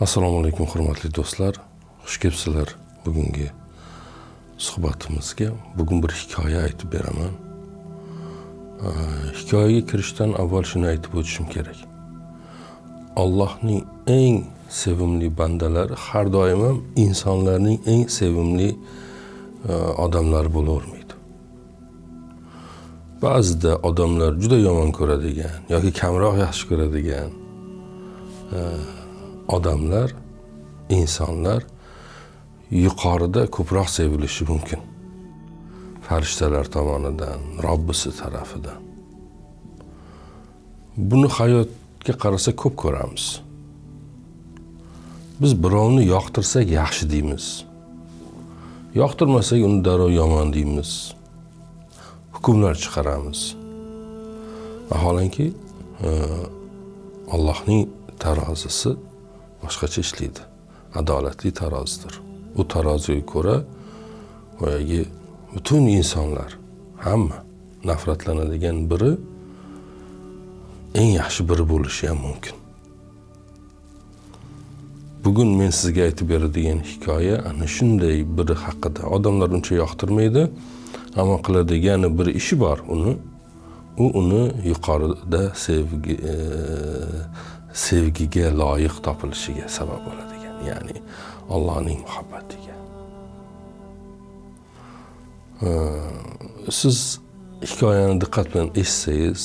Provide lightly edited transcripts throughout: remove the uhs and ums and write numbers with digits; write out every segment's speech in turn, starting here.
Assalomu alaykum, hurmatli do'stlar. Xush kelibsizlar bugungi suhbatimizga. Bugun bir hikoya aytib beraman. Hikoyaga kirishdan avval shuni aytib o'tishim kerak. Allohning eng sevimli bandalari har doim ham insonlarning eng sevimli odamlari bo'lavermaydi. Ba'zida odamlar juda yomon ko'radigan yoki kamroq yaxshi ko'radigan odamlar, insonlar yuqorida ko'proq sevilishi mumkin. Farishtalar tomonidan, Robbisi tarafidan. Buni hayotga qarasa ko'p ko'ramiz. Biz birovni yoqtirsak yaxshi deymiz. Yoqtirmasak uni darrov yomon deymiz. Hukmlar chiqaramiz. Vaholanki, Allohning tarozisi boshqacha ishlaydi. Adolatli tarozidir. U taroziga ko'ra boyagi butun insonlar, hamma nafratlanadigan biri eng yaxshi biri bo'lishi ham mumkin. Bugun men sizga aytib beradigan hikoya ana shunday biri haqida. Odamlar uncha yoqtirmaydi, ammo qiladigan bir ishi bor uni. U uni yuqorida sevgiga loyiq topilishiga sabab bo'ladigan, ya'ni Allohning muhabbatiga. Siz hikoyani diqqat bilan eshitsangiz,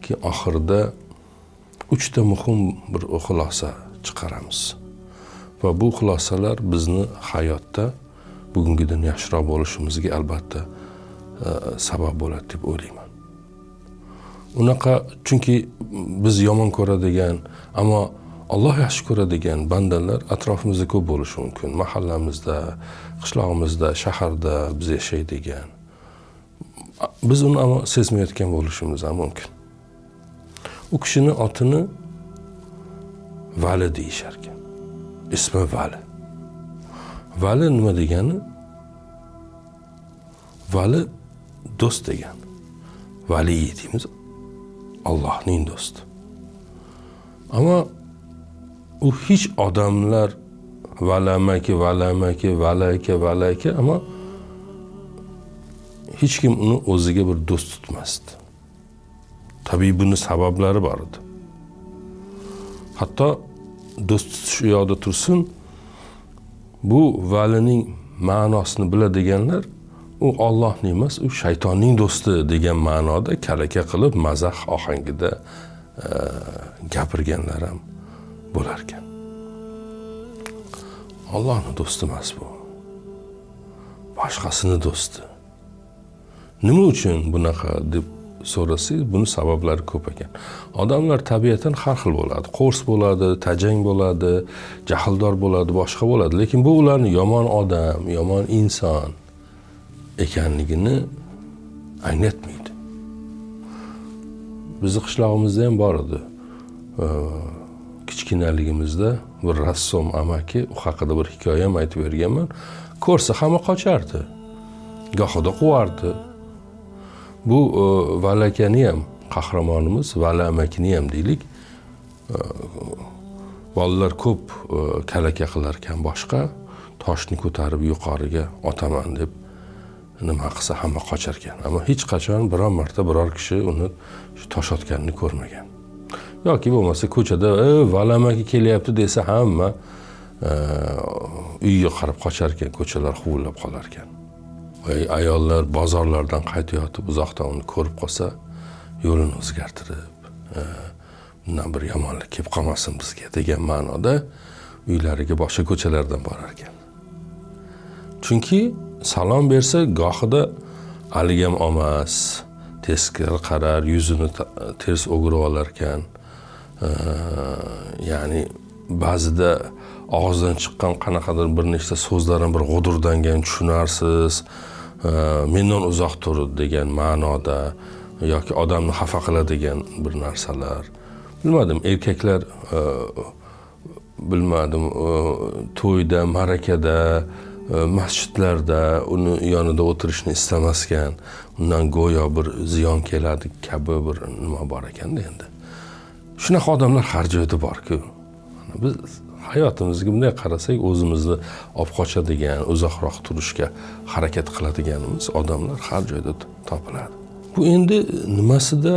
ki oxirida uchta muhim bir xulosa chiqaramiz. Va bu xulosalar bizni hayotda bugungidan yaxshiroq bo'lishimizga albatta sabab bo'ladi deb o'ylayman. Unaqa, chunki biz yomon ko'radigan, ammo Alloh yaxshi ko'radigan bandalar atrofimizda ko'p bo'lishi mumkin. Mahallamizda, qishlog'imizda, shaharda biz yashaydigan. Biz uni ammo sezmayotgan bo'lishimiz ham mumkin. U kishini otini Vali deyishar ekan. Ismi Vali. Vali nima degani? Vali do'st degani. Vali deymiz, Allohning do'sti. Ammo u hech odamlar valamaki, valamaki, valaka, valaka, ammo hech kim uni o'ziga bir do'st tutmasdi. Tabiiy buni sabablari bor edi. Hatto do'st tutish u yoqda tursin, bu valining ma'nosini biladiganlar u Allohning emas, u shaytonning do'sti degan ma'noda kalaka qilib mazax ohangida gapirganlar ham bo'lar ekan. Allohning do'sti emas bu. Boshqasini do'sti. Nima uchun bunaqa deb so'rasangiz, buni sabablari ko'p ekan. Odamlar tabiatan har xil bo'ladi. Qo'rs bo'ladi, tajang bo'ladi, jahldor bo'ladi, boshqa bo'ladi. Lekin bu ularni yomon odam, yomon inson ekanligini anglatmaydi. Bizni qishlog'imizda ham bor edi. Kichkinaligimizda bir rassom amaki, u haqida bir hikoya ham aytib berganman. Ko'rsa hamma qochardi. Gohida quvardi. Bu Valakani ham qahramonimiz, Vala amakini ham deylik. Bolalar ko'p kalaka qilar ekan, boshqa toshni ko'tarib yuqoriga otaman deb nima qilsa hamma qochar ekan. Ammo hech qachon biron marta biror kishi uni shu tosh otganini ko'rmagan. Yoki bo'lmasa ko'chada Vala amaki kelyapti desa hamma uyga qarab qochar ekan, ko'chalar huvillab qolar ekan. Voy, ayollar bozorlardan qaytayotib uzoqdan uni ko'rib qolsa, yo'lini o'zgartirib, bundan bir yomonlik kelib qolmasin bizga degan ma'noda uylariga boshqa ko'chalardan borar ekan. Chunki salom bersa gohida haligi ham olmas, teskari qarar, yuzini ters o'girib olar ekan. Ya'ni ba'zida og'zidan chiqqan qanaqadir bir nechta so'zlar ham bir g'udurdangan, tushunarsiz, mendan uzoq tur degan ma'noda yoki odamni xafa qiladigan bir narsalar. Bilmadim, erkaklar bilmadim, to'yda, ma'rakada, masjidlarda uni yonida o'tirishni istamasgan, undan go'yo bir ziyon keladi kabi bir nima bor ekanda endi. Shunaqa odamlar har joyda bor-ku. Biz Hayotimizga bunday qarasak, o'zimizni olib qochadigan, uzoqroq turishga harakat qiladiganimiz odamlar har joyda topiladi. Bu endi nimasida,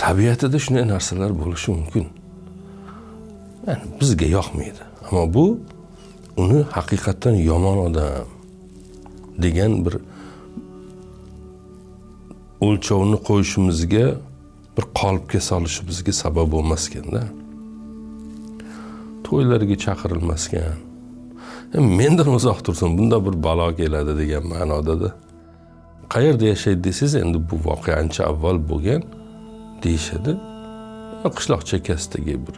tabiatida shunday narsalar bo'lishi mumkin. Ya'ni bizga yoqmaydi. Ammo bu uni haqiqatdan yomon odam degan bir o'lchovni qo'yishimizga, bir qolipga solishimizga sabab bo'lmas ekanda. To'ylarga chaqirilmasgan. Mendan uzoq tursin, bunda bir balo keladi degan ma'noda-da. Qayerda yashaydi desangiz, endi bu voqea ancha avval bo'lgan deyishadi. Qishloq chekkasidagi bir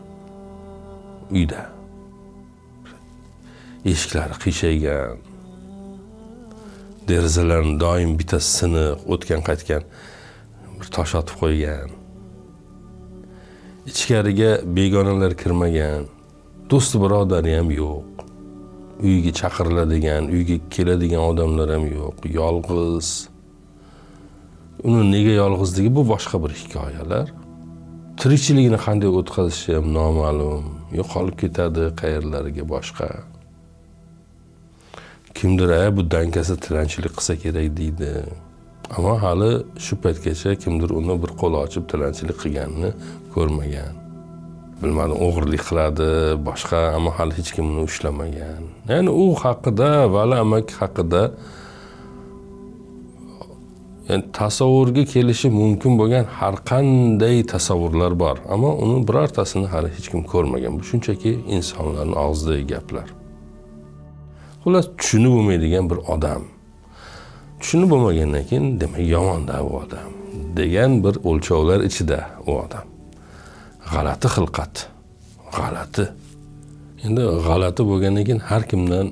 uyda. Eshiklari qiyshaygan, derazalarni doim bittasi siniq, o'tgan qaytgan bir tosh otib qo'ygan. Ichkariga begonalar kirmagan, do'sti birodari ham yo'q. Uyga chaqiriladigan, uyga keladigan odamlar ham yo'q. Yolg'iz. Uni nega yolg'izligi bu boshqa bir hikoyalar. Tirikchiligini qanday o'tkazishi ham noma'lum. Yo'qolib ketadi qayerlarga boshqa. Kimdir bu dankasi tilanchilik qilsa kerak deydi. Ammo hali shu paytgacha kimdir uni bir qo'l ochib tilanchilik qilganini ko'rmagan. Bilmadim, o'g'irlik qiladi, boshqa, ammo hali hech kim uni ushlamagan. Ya'ni u haqida, Vali amaki haqida yani tasavvurga kelishi mumkin bo'lgan har qanday tasavvurlar bor, ammo uni birortasini hali hech kim ko'rmagan. Bu shunchaki insonlarning og'zidagi gaplar. Xullas, tushunib bo'lmaydigan bir odam. Tushunib bo'lmagandan keyin demak yomonda u odam degan bir o'lchovlar ichida u odam. G'alati xilqat, g'alati. Endi g'alati bo'lgandan keyin har kimdan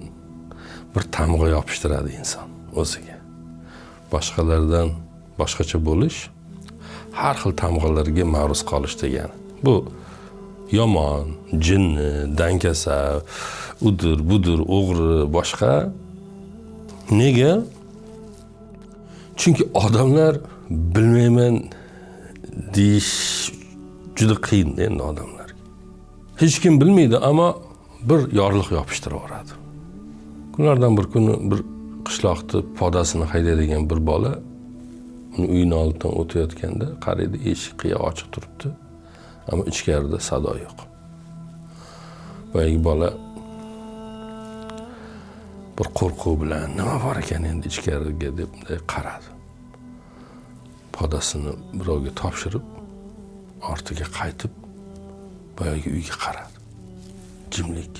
bir tamg'a yopishtiradi inson o'ziga. Boshqalardan boshqacha bo'lish, har xil tamg'alarga ma'ruz qolish degani. Bu yomon, jinni, dangasa, udir, budir, o'g'ri, boshqa. Nega? Chunki odamlar bilmayman deyish juda qiyin endi odamlarga. Hech kim bilmaydi, ammo bir yorliq yopishtirib yuboradi. Kunlardan bir kuni bir qishloqni podasini haydaydigan bir bola uni uyini oldidan o'tayotganda qaraydi, eshik qiya ochiq turibdi, ammo ichkarida sado yo'q. Boyagi bola bir qo'rquv bilan nima bor ekan endi ichkariga deb bunday qaradi. Podasini birovga topshirib, ortiga qaytib boyagi uyga qaradi. Jimlik.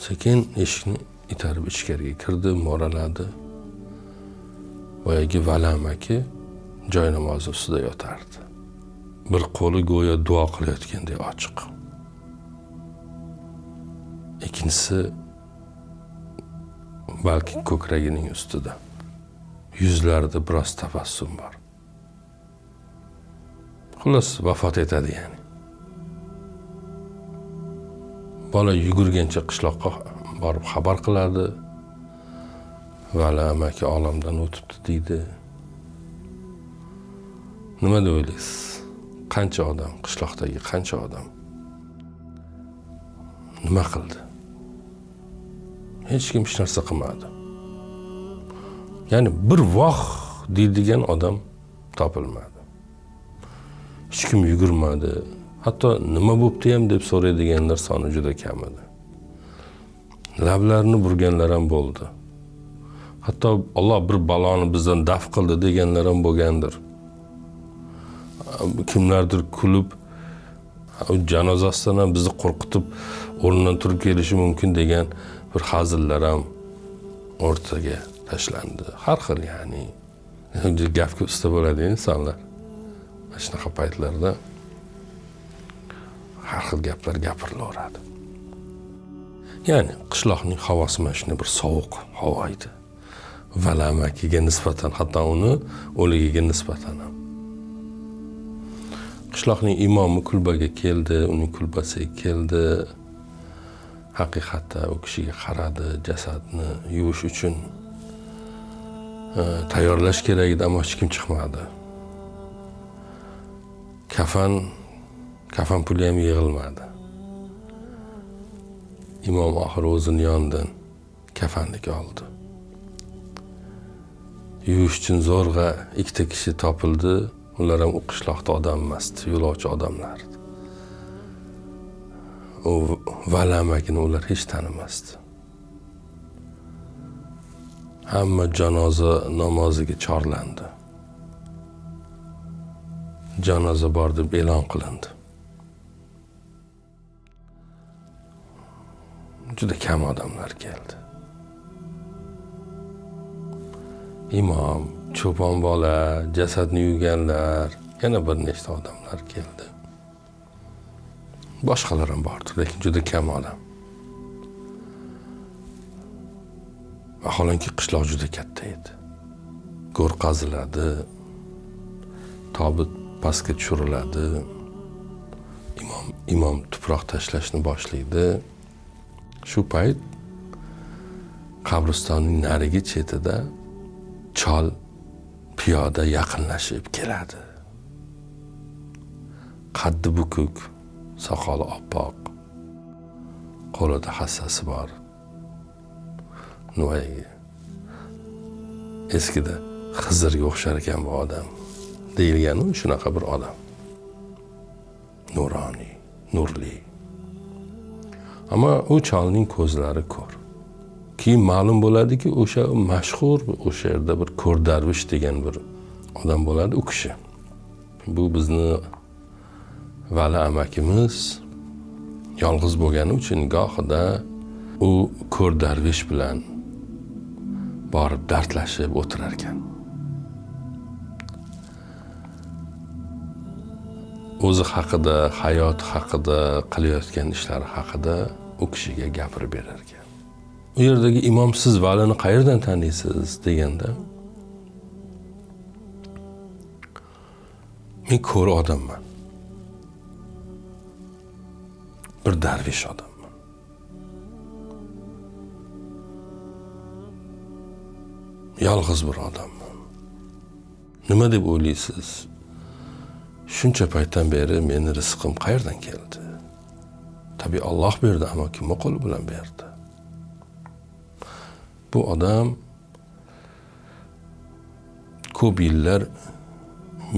Sekin eshikni itarib ichkariga kirdi, mo'raladi. Boyagi Vali amaki joy namozi ustida yotardi. Bir qo'li go'yo duo qilayotgandek ochiq. Ikkinchisi balki ko'kragining ustida. Yuzlarida biroz tabassum bor. Xullas, vafot etadi ya'ni. Bola yugurgancha qishloqqa borib xabar qiladi. Vali amaki olamdan o'tibdi deydi. Nima deb o'ylaysiz? Qancha odam, qishloqdagi qancha odam nima qildi? Hech kim hech narsa qilmadi. Ya'ni bir voh deydigan odam topilmadi. Hech kim yugurmadi. Hatto nima bo'pti ham deb so'raydiganlar soni juda kam edi. Lablarini burganlar ham bo'ldi. Hatto Alloh bir baloni bizdan daf qildi deganlar ham bo'lgandir. Kimlardir kulib, janozasidan ham bizni qo'rqitib o'rnidan turib kelishi mumkin degan bir hazillar ham o'rtaga tashlandi. Har xil, ya'ni gapga usta bo'ladi insonlar. Mana shunaqa paytlarda har xil gaplar gapirilaveradi. Ya'ni qishloqning havosi mana shunday bir sovuq havo edi. Vali amakiga nisbatan, hatto uni o'ligiga nisbatan ham. Qishloqning imomi kulbaga keldi, uning kulbasiga keldi. Haqiqatda u kishiga qaradi, jasadni yuvish uchun tayyorlash kerak edi, ammo hech kim chiqmadi. Kafan puli ham yig'ilmadi. Imom oxiri o'zini yonidan kafanlik oldi. Yuvish uchun zo'rg'a ikkita kishi topildi. Ular ham u qishloqda odam emasdi, yo'lovchi odamlar edi. U Vali amakini ular hech tanimasdi. Hamma janoza namoziga chorlandi. Janoza bor deb e'lon qilindi. Juda kam odamlar keldi. Imom, cho'pon bola, jasadni yuvganlar, yana bir nechta odamlar keldi. Boshqalar ham bordi, lekin juda kam odam. Vaholanki qishloq juda katta edi. Go'r qaziladi, tobut pastga tushiriladi. Imom tuproq tashlashni boshlaydi. Shu payt qabristonning narigi chetida chol piyoda yaqinlashib keladi. Qaddi bukuk, soqoli oppoq, qo'lida hassasi bor. Nimaga? Eskida Xizrga o'xshar ekan bu odam deyilgani shunaqa bir odam. Nuroniy, nurli. Ammo u cholning ko'zlari ko'r. Keyin ma'lum bo'ladiki, o'sha mashhur o'sha yerda bir ko'r darvish degan bir odam bo'ladi, u kishi. Bu bizni Vali amakimiz yolg'iz bo'lgani uchun gohida u ko'r darvish bilan borib dardlashib o'tirar ekan. O'zi haqida, hayot haqida, qilayotgan ishlari haqida u kishiga gapirib berar ekan. U yerdagi imom, siz Valini qayerdan taniysiz deganda, men ko'r odamman. Bir darvish odamman. Yolg'iz bir odamman. Nima deb o'ylaysiz? Shuncha paytdan beri meni rizqim qayerdan keldi? Tabii Alloh berdi, ammo kimning qo'li bilan berdi? Bu odam ko'p yillar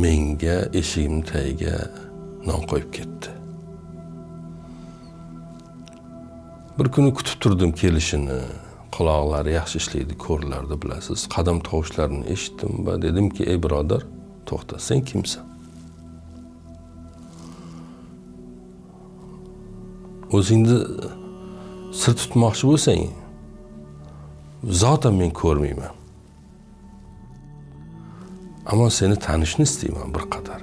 menga eshigimning tagiga non qo'yib ketdi. Bir kuni kutib turdim kelishini. Quloqlari yaxshi ishlaydi, ko'rlardi, bilasiz. Qadam tovushlarini eshitdim va dedimki, ey birodar, to'xta, sen kimsan? O'zingni sir tutmoqchi bo'lsang, zotan men ko'rmayman. Ammo seni tanishni istayman bir qadar.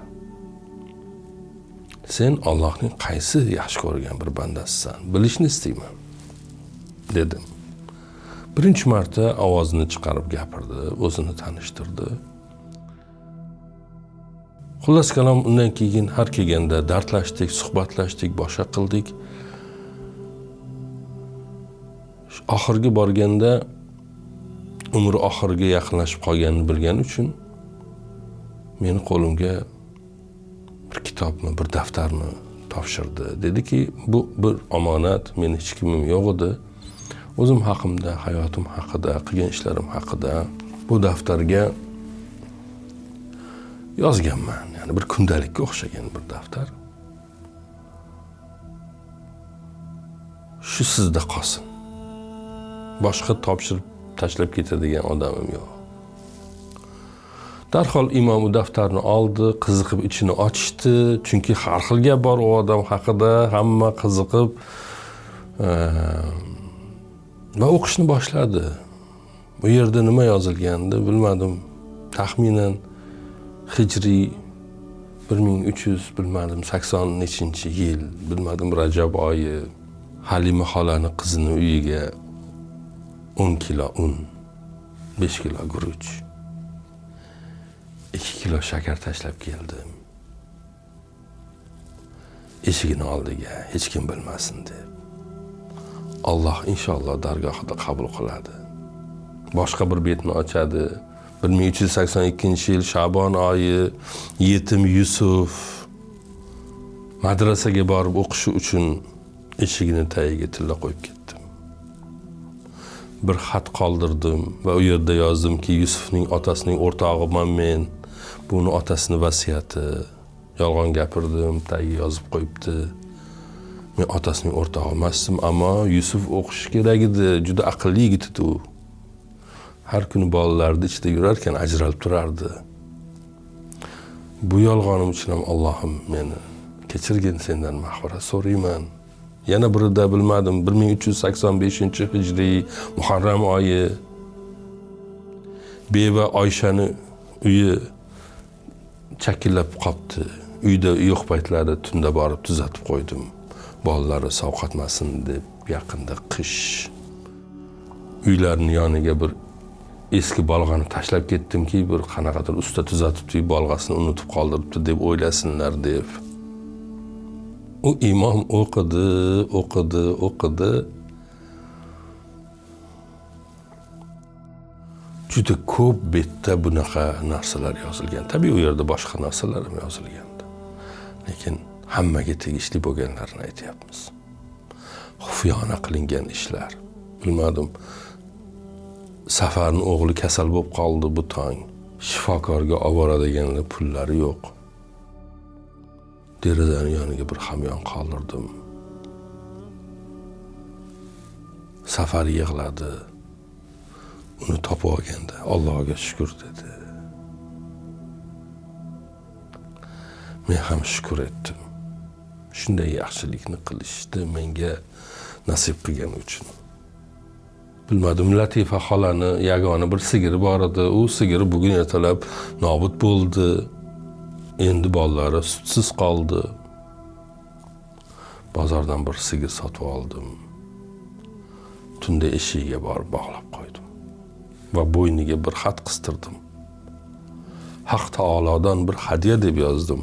Sen Allohning qaysi yaxshi ko'rgan bir bandasisan, bilishni istayman, dedim. Birinchi marta ovozini chiqarib gapirdi, o'zini tanishtirdi. Xullas kalom, undan keyin har kelganda dardlashdik, suhbatlashdik, boshqa qildik. Oxirgi borganda umri oxiriga yaqinlashib qolganini bilgani uchun meni qo'limga bir kitobni, bir daftarni topshirdi. Dediki, bu bir omonat, meni hech kimim yo'q edi. O'zim haqimda, hayotim haqida, qilgan ishlarim haqida bu daftarga yozganman. Ya'ni bir kundalikka o'xshagan bir daftar. Shu sizda qolsin. Boshqa topshirib tashlab ketadigan odamim yo'q. Darhol imom u daftarni oldi, qiziqib ichini ochdi, chunki har xil gap bor u odam haqida, hamma qiziqib va o'qishni boshladi. Bu yerda nima yozilgandi bilmadim. Taxminan hijriy 1300 bilmadim 80 nechinchi yil, bilmadim Rajab oyi, Halima xolani qizini uyiga 10 kilo un, 5 kilo guruch, 2 kilo shakar tashlab keldim. Eshigini oldiga hech kim bilmasin deb. Alloh inshaalloh dargohida qabul qiladi. Boshqa bir betni ochadi. 1382-yil Shabon oyi, yetim Yusuf madrasaga borib o'qishi uchun Eshigini tagiga tilla qo'yib ketdim. Bir xat qoldirdim va u yerda yozdimki, Yusufning otasining o'rtog'iman men. Buni otasini vasiyati. Yolg'on gapirdim, tagiga yozib qo'yibdi. Men otasining o'rtog'i emasdim, ammo Yusuf o'qishi kerak edi, juda aqlli yigit edi u. Har kuni bolalarni ichida yurarkan ajralib turardi. Bu yolg'onim uchun ham Allohim meni kechirgin, sendan mag'firat so'rayman. Yana birida bilmadim, 1385-hijriy Muharram oyi beva Oyshani uyi chakillab qopti. Uyda yo'q paytlari tunda borib tuzatib qo'ydim. Bolalari sovqotmasin deb. Yaqinda qish. Uylarning yoniga bir eski bolg'ani tashlab ketdimki, bir qanaqadir usta tuzatibdi, bolg'asini unutib qoldiribdi deb o'ylasinlar deb. U imom o'qidi, o'qidi, o'qidi. Juda ko'p betda bunaqa narsalar yozilgan. Tabiiy u yerda boshqa narsalar ham yozilgandi. Lekin hammaga tegishli bo'lganlarini aytyapmiz. Xufiyona qilingan ishlar. Bilmadim. Safarning o'g'li kasal bo'lib qoldi bu tong. Shifokorga olib boradiganlar pullari yo'q. Derazaning yoniga bir hamyon qoldirdim. Safar yig'ladi. Uni topib olganda Allohga shukr dedi. Men ham shukr etdim. Shunday yaxshilikni qilishni menga nasib qilgani uchun. Bilmadim, Latifa xolani yagona bir sigiri bor edi. U sigiri bugun ertalab nobud bo'ldi. Endi bolalari sutsiz qoldi. Bozordan bir sigir sotib oldim. Tunda eshigiga borib bog'lab qo'ydim. Va bo'yniga bir xat qistirdim. Haq taolodan bir hadya deb yozdim.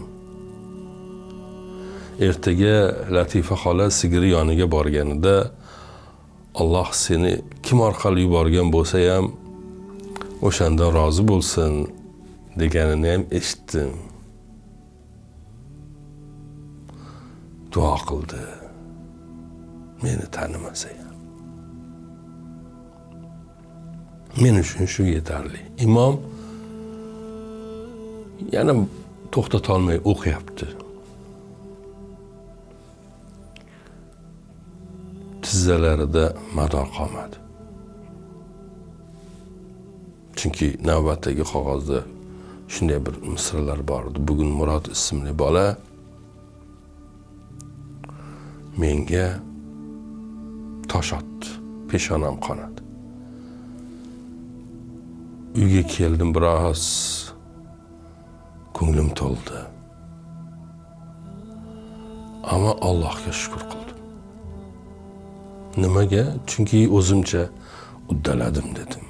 Ertaga Latifa xola sigiri yoniga borganida Alloh seni kim orqali yuborgan bo'lsa ham o'shandan rozi bo'lsin deganini ham eshitdim. Duo qildi. Meni tanimasa ham. Men uchun shu yetarli. Imom yana to'xtatolmay o'qiyapti. Tizzalarida mador qolmadi. Chunki navbatdagi qog'ozda shunday bir misralar bor edi. Bugun Murod ismli bola menga tosh otdi, peshonam qonadi. Uyga keldim, biroz ko'nglim to'ldi. Ammo Allohga shukr qildim. Nimaga? Chunki o'zimcha uddaladim dedim.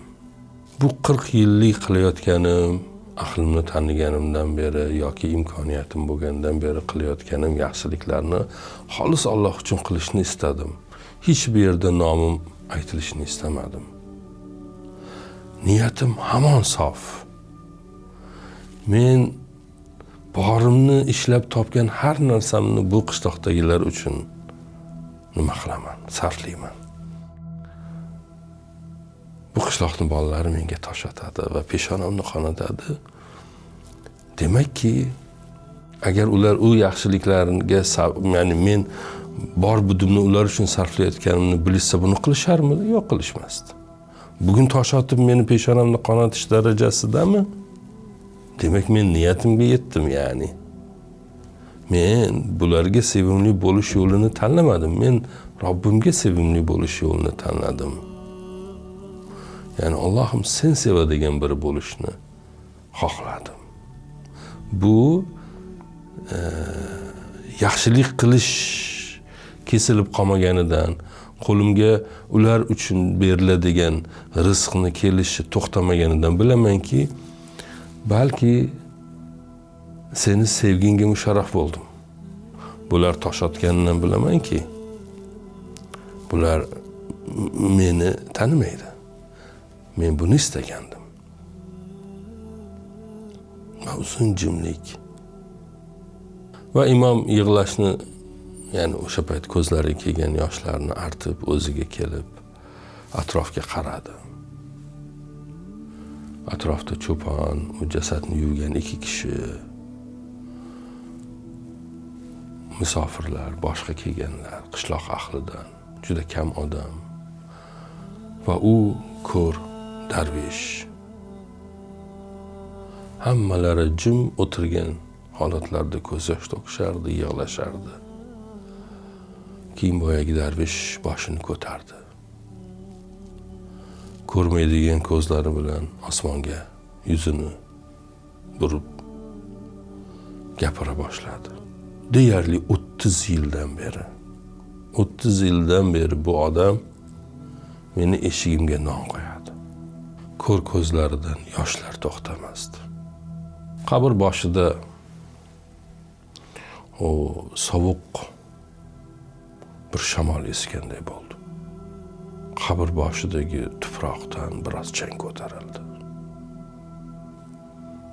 Bu 40 yillik qilayotganim, aqlimni taniganimdan beri yoki imkoniyatim bo'lgandan beri qilayotganim yaxshiliklarni xolis Alloh uchun qilishni istadim. Hech bir yerda nomim aytilishini istamadim. Niyatim hamon sof. Men borimni ishlab topgan har narsamni bu qishloqdagilar uchun nima qilaman, sarflayman. Bu qishloqning bolalari menga tosh otadi va peshonamni qonatadi. Demakki, agar ular u yaxshiliklarga, ya'ni men bor budimni ular uchun sarflayotganimni bilishsa, buni qilisharmidi? Yo'q, qilishmasdi. Bugun tosh otib meni peshonamni qonatish darajasidami? Demak, men niyatimga yetdim, ya'ni. Men bularga sevimli bo'lish yo'lini tanlamadim. Men Robbimga sevimli bo'lish yo'lini tanladim. Ya'ni Allohim sen sevadigan biri bo'lishni xohladim. Bu yaxshilik qilish kesilib qolmaganidan, qo'limga ular uchun beriladigan rizqni kelishi to'xtamaganidan bilamanki, balki seni sevgingga musharraf bo'ldim. Bular tosh otganidan bilamanki, bular meni tanimaydi. Men buni istagandim. Va uzun jimlik. Va imom yig'lashni Ya'ni o'sha payt ko'zlariga kelgan yoshlarni artib, o'ziga kelib atrofga qaradi. Atrofda cho'pon, u jasadni yuvgan 2 kishi, musofirlar, boshqa kelganlar, qishloq ahlidan juda kam odam va u ko'r darvish. Hammalari jim o'tirgan holatlarda ko'z yosh to'kishardi, yig'lashardi. Keyin boyagi darvish boshini ko'tardi. Ko'rmaydigan ko'zlari bilan osmonga yuzini burib gapira boshladi. Deyarli 30 yildan beri, 30 yildan beri bu odam meni eshigimga non qo'yadi. Ko'r ko'zlaridan yoshlar to'xtamasdi. Qabr boshida o sovuq bir shamol esganday bo'ldi. Qabr boshidagi tuproqdan biroz chang ko'tarildi.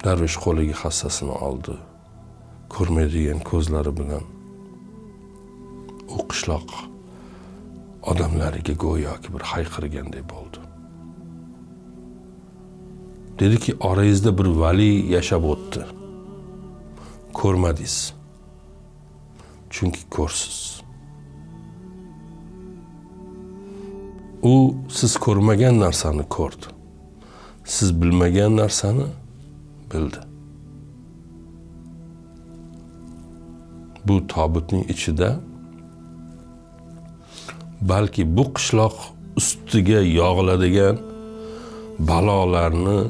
Darvish qo'liga hassasini oldi. Ko'rmaydigan ko'zlari bilan u qishloq odamlariga go'yoki bir hayqirganday bo'ldi. Dediki, orangizda bir vali yashab o'tdi. Ko'rmadingiz. Chunki ko'rsiz. U siz ko'rmagan narsani ko'rdi. Siz bilmagan narsani bildi. Bu tobutning ichida balki bu qishloq ustiga yog'iladigan balolarni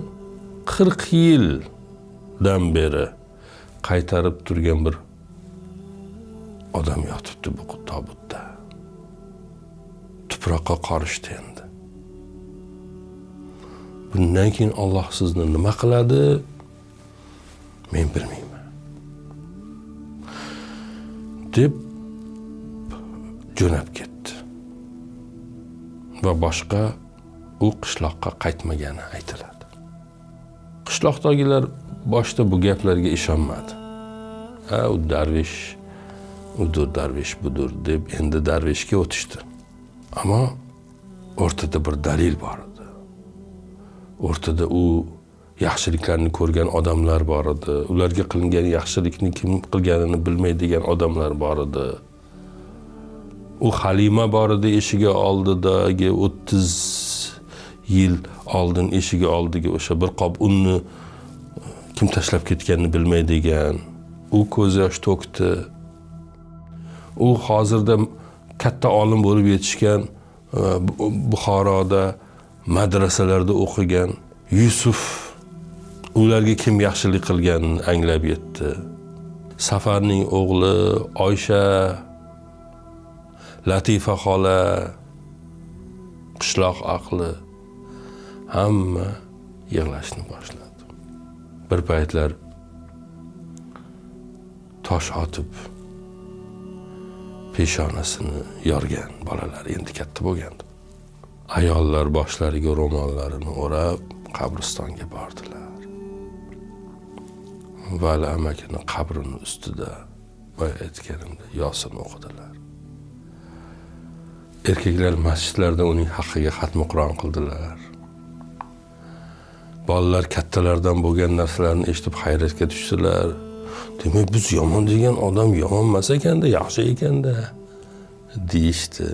40 yildan beri qaytarib turgan bir odam yotibdi bu tobutda. Tuproqqa qorishdi endi. Bundan keyin Alloh sizni nima qiladi? Men bilmayman. Deb jo'nab ketdi. Va boshqa u qishloqqa qaytmagani aytiladi. Qishloqdagilar boshda bu gaplarga ishonmadi. Ha, u darvish, udur darvish, budur deb endi darvishga o'tishdi. Ammo o'rtada bir dalil bor edi. O'rtada u yaxshiliklarni ko'rgan odamlar bor edi. Ularga qilingan yaxshilikni kim qilganini bilmaydigan odamlar bor edi. U Halima bor edi, eshigi oldidagi 30 yil oldin eshigi oldiga o'sha bir qop unni kim tashlab ketganini bilmaydigan. U ko'z yosh to'kdi. U hozirda katta olim bo'lib yetishgan, Buxoroda madrasalarda o'qigan Yusuf ularga kim yaxshilik qilganini anglab yetdi. Safarning o'g'li Oysha, Latifa xola, qishloq ahli hamma yig'lashni boshladi. Bir paytlar tosh otib peshonasini yorgan bolalar endi katta bo'lgandi. Ayollar boshlariga ro'mollarini o'rab qabristonga bordilar. Vali amakini qabrini ustida boya aytganimda Yosin o'qidilar. Erkaklar masjidlarda uning haqqiga xatmi Qur'on qildilar. Bolalar kattalardan bo'lgan narsalarni eshitib hayratga tushdilar. Demak, biz yomon degan odam yomon emas ekanda, yaxshi ekanda deyishdi.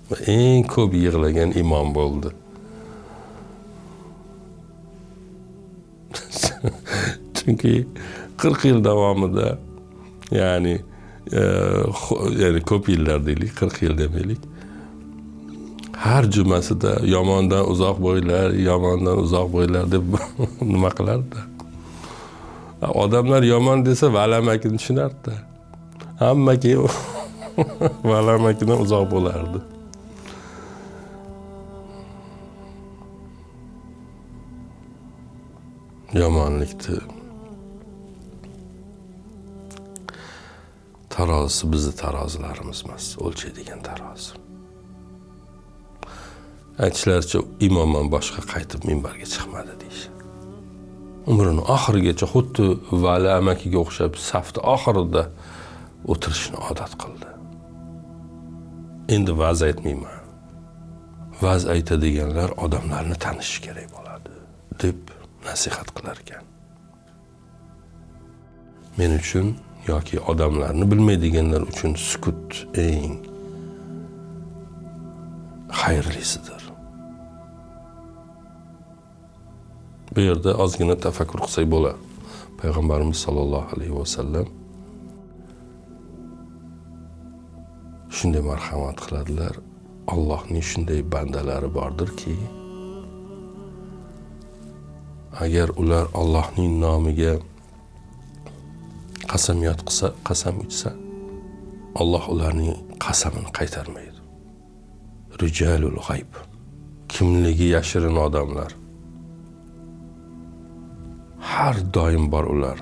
Va eng ko'p yig'lagan imom bo'ldi. Chunki 40 yil davomida, ya'ni ko'p yillar deylik, 40 yil demaylik. Har jumasida yomondan uzoq bo'ylar, yomondan uzoq bo'ylar deb nima qilardi? Odamlar yomon desa valamakini tushunardi. Hamma keyin valamakidan uzoq bo'lardi. Yomonlikni tarozisi bizni tarozilarimiz emas, o'lchaydigan tarozi. Aytishlaricha imomdan boshqa qaytib minbarga chiqmadi deyishadi. Umrini oxirigacha xuddi Vali amakiga o'xshab safda oxirida o'tirishni odat qildi. Endi va'z aytmayman. Va'z aytadiganlar odamlarni tanishi kerak bo'ladi, deb nasihat qilar ekan. Men uchun yoki odamlarni bilmaydiganlar uchun sukut eng xayrlisidir. Bu yerda ozgina tafakkur qilsak bo'ladi. Payg'ambarimiz sollallohu alayhi vasallam shunday marhamat qiladilar. Allohning shunday bandalari bordirki, agar ular Allohning nomiga qasamyod qilsa, qasam ichsa, Alloh ularning qasamini qaytarmaydi. Rijalul g'ayb, kimligi yashirin odamlar. Har doim bor ular.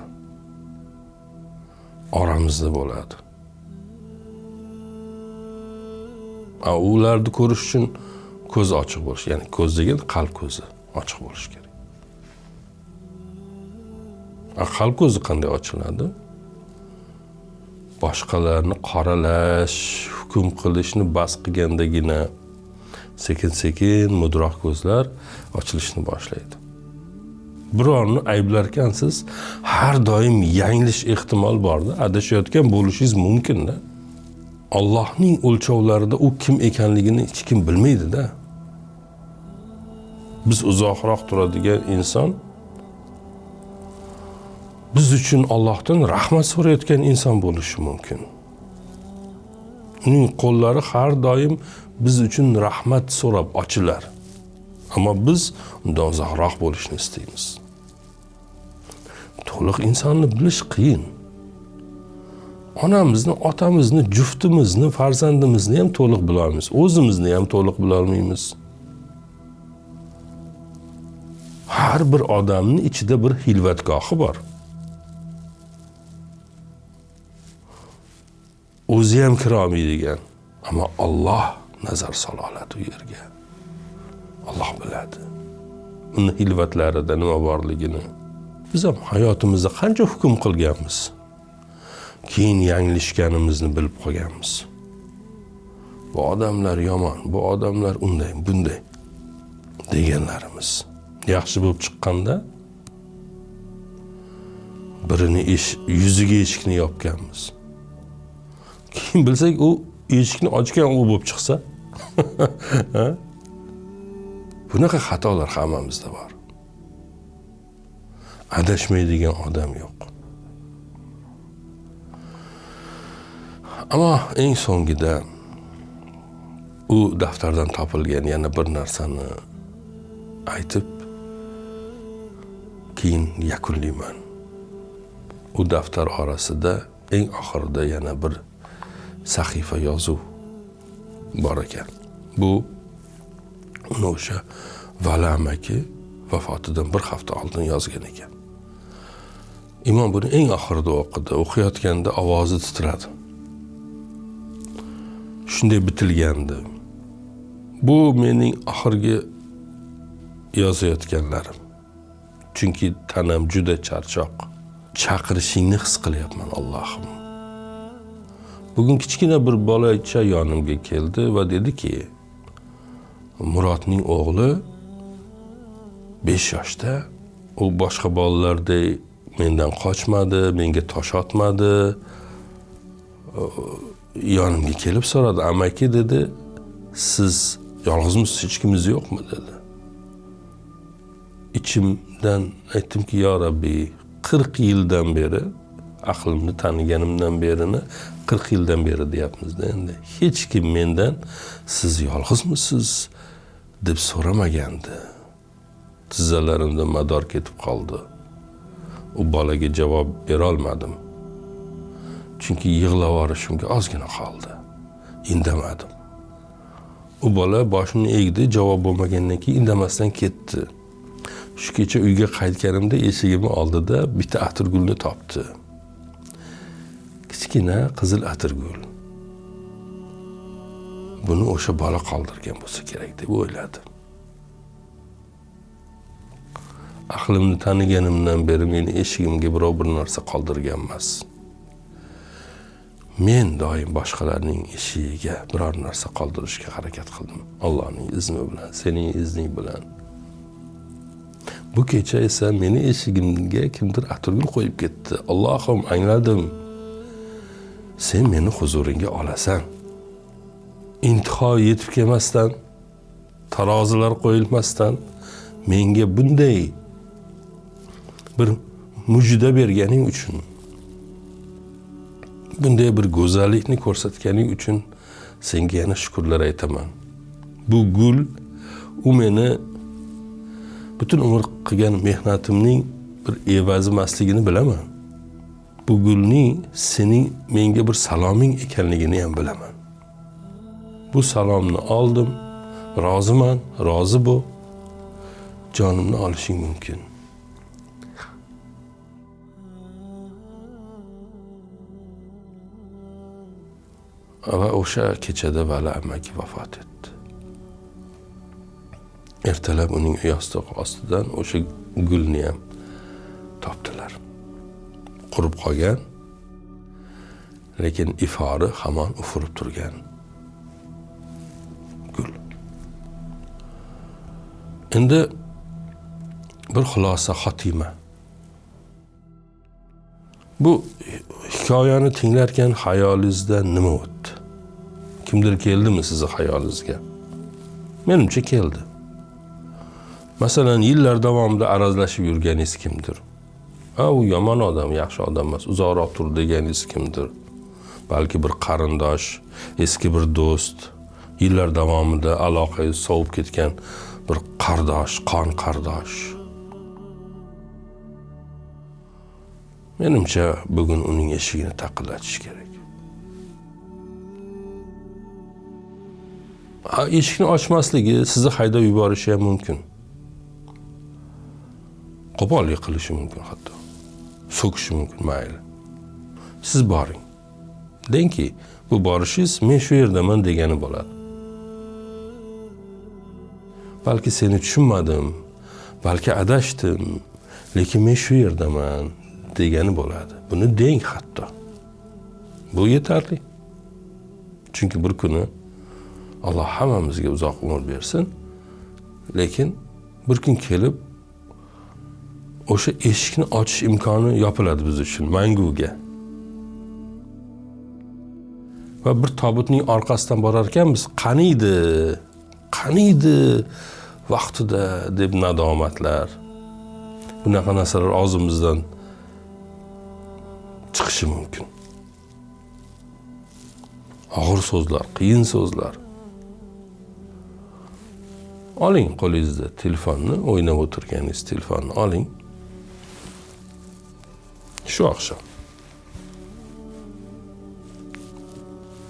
Oramizda bo'ladi. Ularni ko'rish uchun ko'z ochiq bo'lish, ya'ni ko'z degan qalb ko'zi ochiq bo'lishi kerak. Qalb ko'zi qanday ochiladi? Boshqalarni qoralash, hukm qilishni bas qilgandagina sekin-sekin mudroq ko'zlar ochilishni boshlaydi. Birovni ayblarkansiz, har doim yanglish ehtimol borda, adashayotgan bo'lishingiz mumkin-da. Allohning o'lchovlarida u kim ekanligini hech kim bilmaydi-da. Biz uzoqroq turadigan inson biz uchun Allohdan rahmat so'rayotgan inson bo'lishi mumkin. Uning qo'llari har doim biz uchun rahmat so'rab ochilar. Ammo biz undan uzoqroq bo'lishni istaymiz. To'liq insonni bilish qiyin. Onamizni, otamizni, juftimizni, farzandimizni ham to'liq bila olmaymiz. O'zimizni ham to'liq bila olmaymiz. Har bir odamning ichida bir xilvatgohi bor. O'zi ham kira olmaydigan, ammo Alloh nazar sola oladi u yerga. Alloh biladi uni xilvatlarida nima borligini. Biz ham hayotimizda qancha hukm qilganmiz, keyin yanglishganimizni bilib qolganmiz. Bu odamlar yomon, bu odamlar unday, bunday deganlarimiz yaxshi bo'lib chiqqanda birini yuziga eshikni yopganmiz. Keyin bilsak u eshikni ochgan u bo'lib chiqsa, bunaqa xatolar hammamizda bor. Adashmaydigan odam yo'q. Ammo eng so'ngida u daftardan topilgan yana bir narsani aytib keyin yakunlayman. U daftar orasida eng oxirida yana bir sahifa yozuv bor ekan. Bu uni o'sha Vali amaki vafotidan bir hafta oldin yozgan ekan. Imom buni eng oxirida o'qidi. O'qiyotganda ovozi titradi. Shunday bitilgandi. Bu mening oxirgi yozayotganlarim. Chunki tanam juda charchoq. Chaqirishingni his qilyapman, Allohim. Bugun kichkina bir bolacha yonimga keldi va dediki, Murodning o'g'li 5 yoshda, u boshqa bolalardek mendan qochmadi, menga tosh otmadi. Yonimga kelib so'radi, amaki dedi, siz yolg'izmisiz, hech kimingiz yo'qmi dedi. İçimdan aytdimki, yo Rabbi, 40 yildan beri aqlimni taniganimdan berini 40 yildan beri deyapmiz-da endi. Hech kim mendan siz yolg'izmisiz deb so'ramagandi. Tizzalarimda mador ketib qoldi. U bolaga javob bera olmadim. Chunki yig'lab yuborishimga ozgina qoldi. Indamadim. U bola boshini egdi, javob bo'lmagandan keyin indamasdan ketdi. Shu kecha uyga qaytganimda eshigimni oldida bitta atirgulni topdi. Kichkina qizil atirgul. Buni o'sha bola qoldirgan bo'lsa kerak deb o'yladi. Aqlimni taniganimdan beri meni eshigimga birov bir narsa qoldirgan emas. Men doim boshqalarning eshigiga biror narsa qoldirishga harakat qildim. Allohning izni bilan, sening izning bilan. Bu kecha esa meni eshigimga kimdir atirgul qo'yib ketdi. Allohim, angladim. Sen meni huzuringga olasan. Intiho yetib kelmasdan, tarozilar qo'yilmasdan menga bunday bir mujda berganing uchun, bunday bir go'zallikni ko'rsatganing uchun senga yana shukrlar aytaman. Bu gul, u meni butun umr qilgan mehnatimning bir evazi emasligini bilaman. Bu gulning sening menga bir saloming ekanligini ham bilaman. Bu salomni oldim, roziman, rozi bu. Jonimni olishing mumkin. Va o'sha kechada Vali amaki vafot etdi. Ertalab uning yostig'i ostidan o'sha gulni ham topdilar. Qurib qolgan, lekin ifori hamon ufurib turgan gul. Endi bir xulosa, xotima. Bu hikoyani tinglarkan xayolingizda nima o'tdi? Kimdir keldimi sizni xayolingizga? Menimcha keldi. Masalan, yillar davomida arazlashib yurganingiz kimdir? Ha, u yomon odam, yaxshi odam emas, uzoqroq tur deganingiz kimdir? Balki bir qarindosh, eski bir do'st, yillar davomida aloqangiz sovib ketgan bir qardosh, qon qardosh. Menimcha bugun uning eshigini taqillatish kerak. Eshikni ochmasligi sizni haydab yuborishi ham mumkin. Qo'pollik qilishi mumkin hatto. So'kishi mumkin, mayli. Siz boring. Dengki, bu borishingiz men shu yerdaman degani bo'ladi. Balki seni tushunmadim, balki adashdim, lekin men shu yerdaman degani bo'ladi. Buni deng hatto. Bu yetarli. Chunki bir kuni Alloh hammamizga uzoq umr bersin, lekin bir kun kelib o'sha eshikni ochish imkoni yopiladi biz uchun manguga. Va bir tobutning orqasidan borar ekanmiz, qaniydi, qaniydi vaqtida deb nadomatlar, bunaqa narsalar og'zimizdan chiqishi mumkin. Og'ir so'zlar, qiyin so'zlar. Oling qo'lingizda telefonni, o'ynab o'tirganingiz telefonni oling. Shu oqshom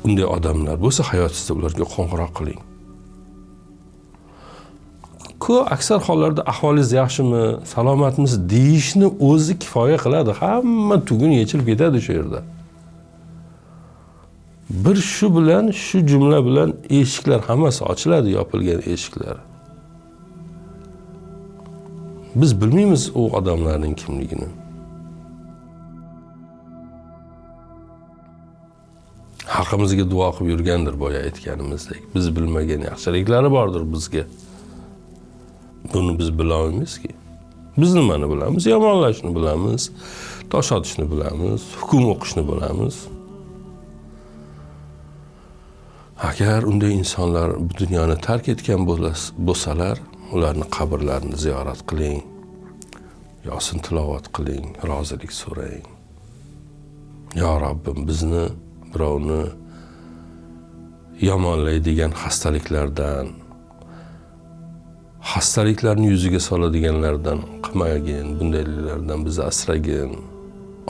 unday odamlar bo'lsa hayotingizda ularga qo'ng'iroq qiling. Aksar hollarda ahvolingiz yaxshimi, salomatmisiz deyishni o'zi kifoya qiladi. Hamma tugun yechilib ketadi shu yerda. Bir shu bilan, shu jumla bilan eshiklar hammasi ochiladi, yopilgan eshiklar. Biz bilmaymiz u odamlarning kimligini. Haqimizga duo qilib yurgandir boya aytganimizdek. Biz bilmagan yaxshiliklari bordir bizga. Buni biz bila olmaymizki. Biz nimani bilamiz? Yomonlashni bilamiz, tosh otishni bilamiz, hukm o'qishni bilamiz. Agar unday insonlar bu dunyoni tark etgan bo'lsalar, ularni qabrlarini ziyorat qiling, Yosin tilovat qiling, rozilik so'rang. Ya Robbim, bizni birovni yomonlaydigan xastaliklardan, xastaliklarni yuziga soladiganlardan qilmagin, bundaylardan bizni asragin.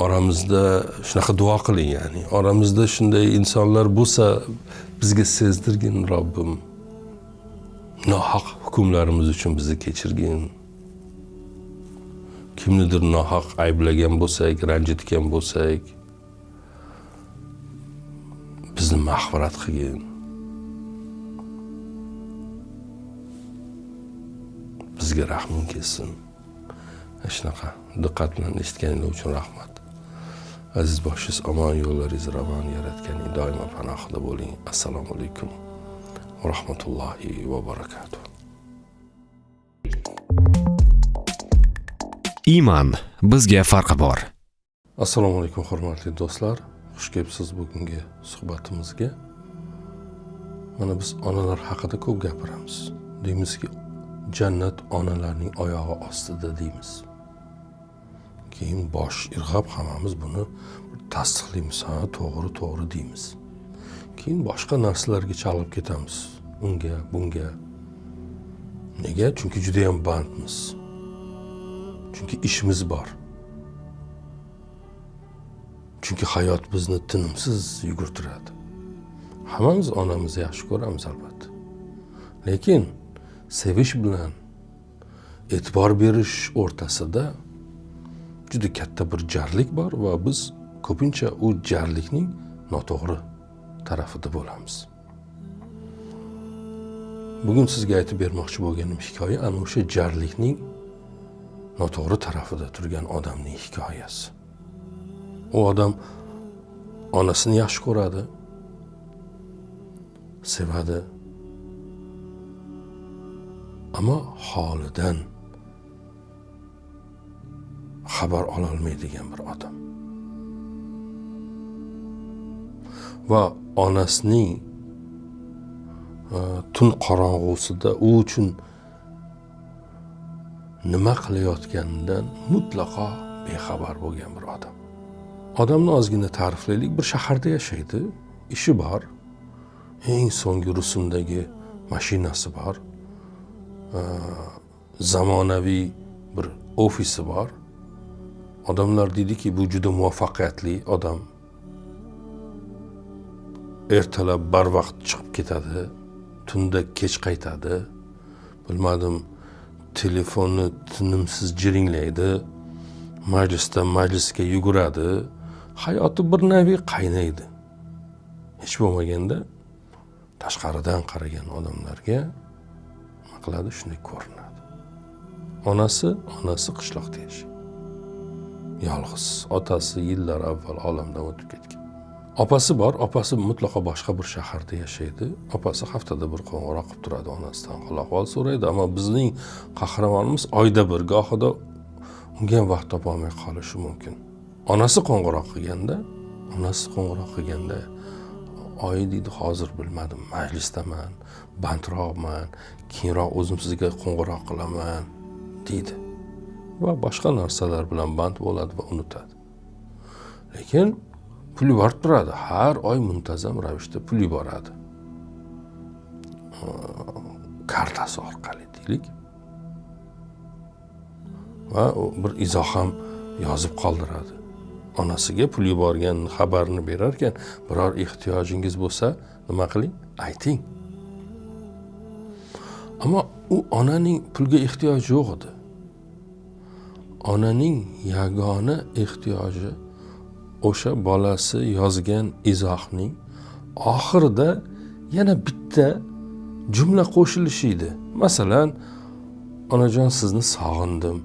Oramizda shunaqa duo qiling, ya'ni oramizda shunday insonlar bo'lsa bizga sezdirgin Robbim. Nohaq hukmlarimiz uchun bizni kechirgin. Kimnidir nohaq ayblagan bo'lsak, ranjitgan bo'lsak, bizni mag'firat qilgin. Bizga rahming kelsin. Shunaqa diqqat bilan eshitganingiz uchun rahmat. Aziz boshingiz omon, yo'llaringiz ravon, yaratganing doimo panohida bo'ling. Assalomu alaykum va rahmatullohi va barakatuh. Iymon bizga farqi bor. Assalomu alaykum hurmatli do'stlar. Xush kelibsiz bugungi suhbatimizga. Mana biz onalar haqida ko'p gapiramiz. Deymizki, jannat onalarning oyog'i ostida deymiz. Keyin bosh irg'ab hammamiz buni tasdiqlaymiz. Ha, to'g'ri, to'g'ri deymiz. Keyin boshqa narsalarga chalg'ib ketamiz. Unga, bunga. Nega? Chunki juda ham bandmiz. Chunki ishimiz bor. Chunki hayot bizni tinimsiz yugurtiradi. Hammamiz onamizni yaxshi ko'ramiz albatta. Lekin sevish bilan e'tibor berish o'rtasida juda katta bir jarlik bor va biz ko'pincha u jarlikning noto'g'ri tarafida bo'lamiz. Bugun sizga aytib bermoqchi bo'lganim hikoya ana o'sha jarlikning noto'g'ri tarafida turgan odamning hikoyasi. U odam onasini yaxshi ko'radi, sevadi, ammo holidan xabar ololmaydigan bir odam. Va onasining tun qorong'usida u uchun nima qilayotganidan mutlaqo bexabar bo'lgan bir odam. Odamni ozgina ta'riflaylik. Bir shaharda yashaydi, ishi bor, eng so'nggi rusumdagi mashinasi bor, zamonaviy bir ofisi bor. Odamlar deydiki, bu juda muvaffaqiyatli odam. Ertalab barvaqt chiqib ketadi, tunda kech qaytadi. Bilmadim, telefonni tinimsiz jiringlaydi, majlisdan majlisga yuguradi. Hayoti bir navi qaynaydi. Hech bo'lmaganda tashqaridan qaragan odamlarga nima qiladi, shunday ko'rinadi. Onasi qishloqda yashaydi. Yolg'iz. Otasi yillar avval olamdan o'tib ketgan. Opasi bor, opasi mutlaqo boshqa bir shaharda yashaydi. Opasi haftada bir qo'ng'iroq qilib turadi, onasidan hol ahvol so'raydi. Ammo bizning qahramonimiz oyda bir, gohida unga ham vaqt topolmay qolishi mumkin. Onasi qo'ng'iroq qilganda oyi deydi, hozir bilmadim, majlisdaman, bandroqman, keyinroq o'zim sizga qo'ng'iroq qilaman deydi. Va boshqa narsalar bilan band bo'ladi va unutadi. Lekin pul yuborib turadi, har oy muntazam ravishda pul yuboradi. Kartasi orqali deylik. Va bir izoh ham yozib qoldiradi. Onasiga pul yuborgan xabarini berarkan, biror ehtiyojingiz bo'lsa, nima qiling? Ayting. Ammo u onaning pulga ehtiyoji yo'q edi. Onaning yagona ehtiyoji o'sha bolasi yozgan izohning oxirida yana bitta jumla qo'shilishi edi. Masalan, onajon sizni sog'indim,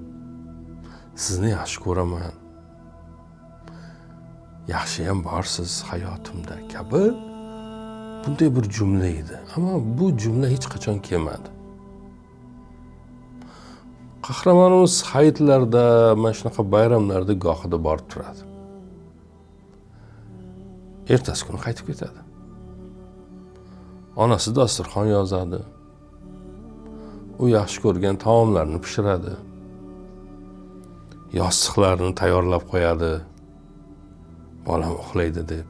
sizni yaxshi ko'raman, yaxshi ham borsiz hayotimda kabi bunday bir jumla edi. Ammo bu jumla hech qachon kelmadi. Qahramonimiz hayitlarda, mana shunaqa bayramlarda gohida borib turadi. Ertasi kuni qaytib ketadi. Onasi dasturxon yozadi. U yaxshi ko'rgan taomlarni pishiradi. Yostiqlarni tayyorlab qo'yadi. Bolam uxlaydi deb.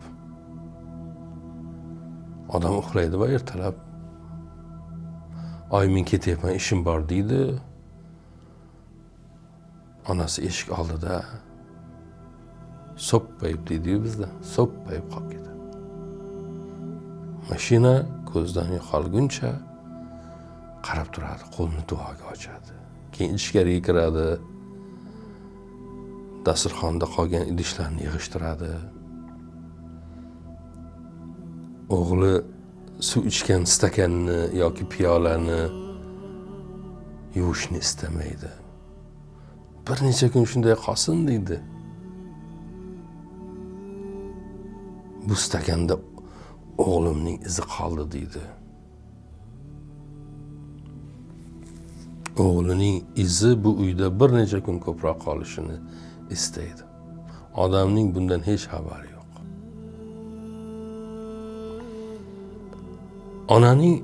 Odam uxlaydi va ertalab oy men ketyapman, ishim bor deydi. Onasi eshik oldida so'ppayib deydi-yu bizda, so'ppayib qolib ketadi. Mashina ko'zdan yo'qolguncha qarab turadi, qo'lini duoga ochadi. Keyin ichkariga kiradi. Dasturxonda qolgan idishlarni yig'ishtiradi. O'g'li suv ichgan stakanni yoki piyolani yuvishni istamaydi. Bir necha kun shunday qolsin deydi. Bu stakanda o'g'limning izi qoldi deydi. O'g'lining izi bu uyda bir necha kun ko'proq qolishini istaydi. Odamning bundan hech xabari yo'q. Onaning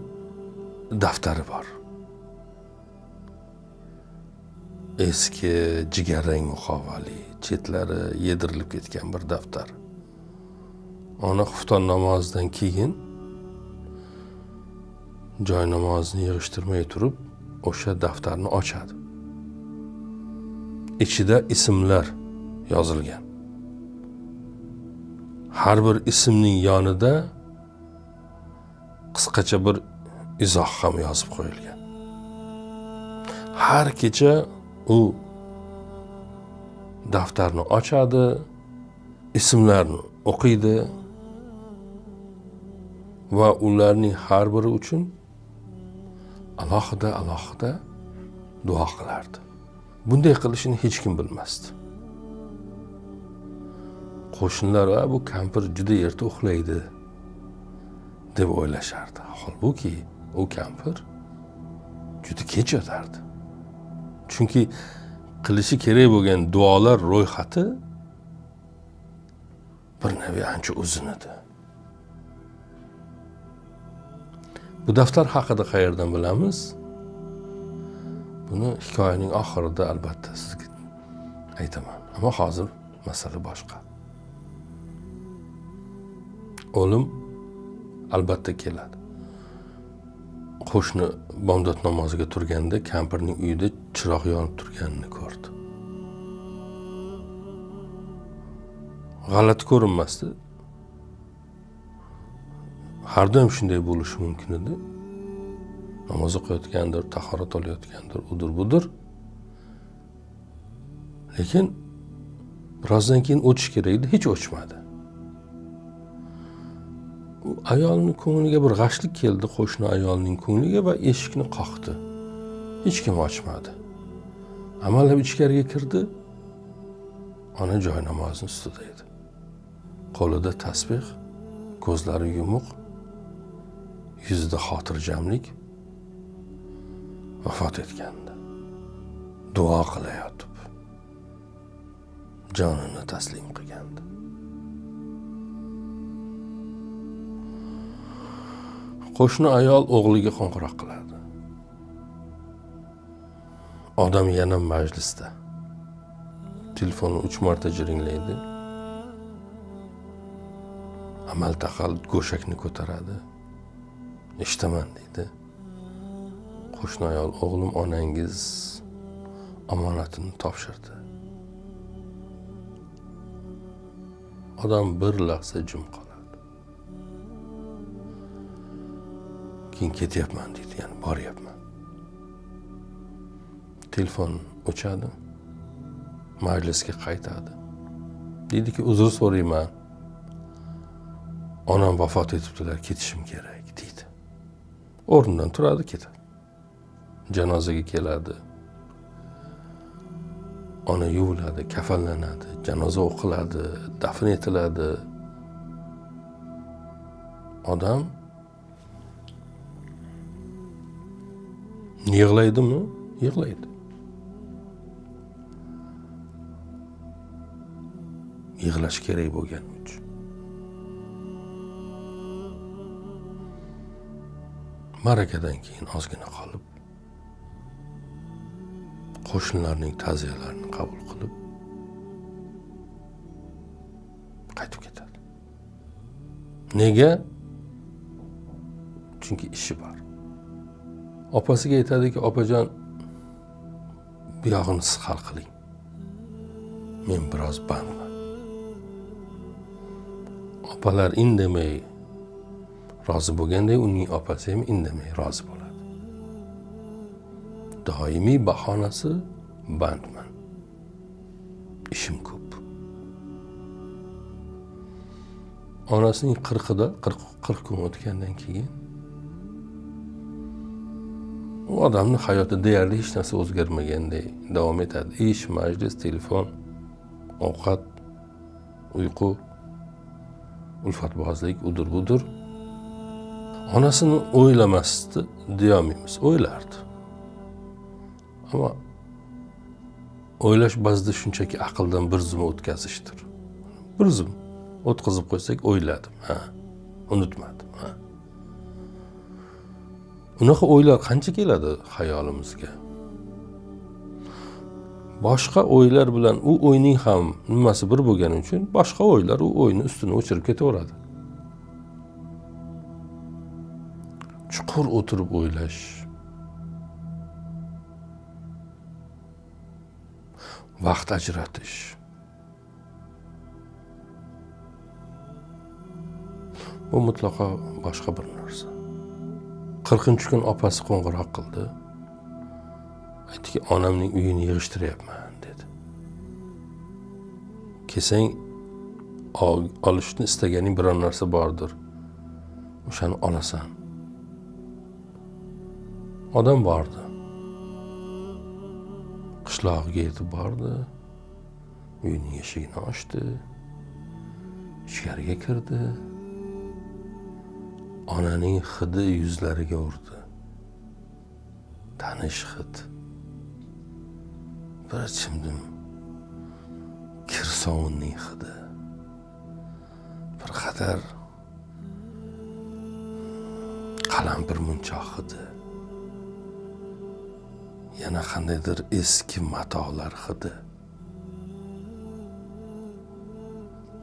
daftari bor. Eski jigarrang muqovali, chetlari yedirilib ketgan bir daftar. Ona xufton namozidan keyin joy namozini yig'ishtirmay turib o'sha daftarni ochadi. Ichida ismlar yozilgan. Har bir ismning yonida qisqacha bir izoh ham yozib qo'yilgan. Har kecha u daftarni ochadi, ismlarni o'qiydi va ularning har biri uchun alohida alohida duo qilardi. Bunday qilishini hech kim bilmasdi. Qo'shnilar, bu kampir juda erta uxlaydi deb o'ylashardi. Holbuki u kampir juda kech yotardi. Chunki qilishi kerak bo'lgan duolar ro'yxati bir navi ancha uzun edi. Bu daftar haqida qayerdan bilamiz? Buni hikoyaning oxirida albatta sizga aytaman. Ammo hozir masala boshqa. O'lim albatta keladi. Qo'shni bomdod namoziga turganda kampirning uyida chiroq yonib turganini ko'rdi. G'alati ko'rinmasdi. Har doim shunday bo'lishi mumkin edi. Namoz o'qiyotgandir, tahorat olayotgandir, udur budur. Lekin birozdan keyin o'chish kerak edi, hech o'chmadi. U ayolning ko'ngliga bir g'ashlik keldi, qo'shni ayolning ko'ngliga, va eshikni qoqdi. Hech kim ochmadi. Amallab ichkariga kirdi. Ona joy namozining ustida edi. Qo'lida tasbih, ko'zlari yumuq, yuzida xotirjamlik. Vafot etgandi. Duo qilayotib jonini taslim qilgandi. Qo'shni ayol o'g'liga qo'ng'iroq qiladi. Odam yana majlisda. Telefonni 3 marta jiringlaydi. Amal taqal go'shakni ko'taradi. Eshitaman deydi. Qo'shni ayol, o'g'lim, onangiz omonatini topshirdi. Odam bir lahza jim qoladi. Keyin ketyapman deydi, ya'ni boryapman. Telefon o'chadi. Majlisga qaytadi. Deydiki, uzr so'rayman. Onam vafot etibdilar, ketishim kerak deydi. O'rnidan turadi, ketadi. Janozaga keladi. Ona yuviladi, kafanlanadi, janoza o'qiladi, dafn etiladi. Odam yig'laydimi? Yig'laydi. Yig'lash kerak bo'lgani uchun. Ma'rakadan keyin ozgina qolib, qo'shnilarning ta'ziyalarini qabul qilib qaytib ketadi. Nega? Chunki ishi bor. Opasiga aytadiki, opajon, bu yog'ini siz hal qiling. Men biroz bandman. Opalar indamay rozi bo'lganday, uning opasi ham indamay rozi bo'ladi. Doimiy bahonasi bandman. Ishim ko'p. Onasining 40-ida 40 kun o'tgandan keyin u odamning hayoti deyarli hech narsa o'zgarmaganday davom etadi. Ish, majlis, telefon, ovqat, uyqu, Ulfatbozlik udur budur. Onasini o'ylamasdi deyolmaymiz, o'ylardi. Ammo o'ylash ba'zida shunchaki aqldan bir zum o'tkazishdir. Bir zum o'tkazib qo'ysak o'yladim, ha, unutmadim, ha. Unaqa o'ylar qancha keladi xayolimizga? Boshqa o'ylar bilan u o'yning ham nimasi bir bo'lgani uchun boshqa o'ylar u o'yni ustini o'chirib ketaveradi. Chuqur o'tirib o'ylash, vaqt ajratish, bu mutlaqo boshqa bir narsa. 40-kun opasi qo'ng'iroq qildi. Aytdiki, onamning uyini yig'ishtiryapman dedi. Kelsang olishni istaganing biror narsa bordir. O'shani olasan. Odam bordi. Qishlog'iga yetib bordi. Uyining eshigini ochdi. Ichkariga kirdi. Onaning hidi yuzlariga urdi. Tanish hid. Bir chimdim kir sovunning hidi. Bir qadar qalampir munchoq hidi. Yana qandaydir eski matolar hidi.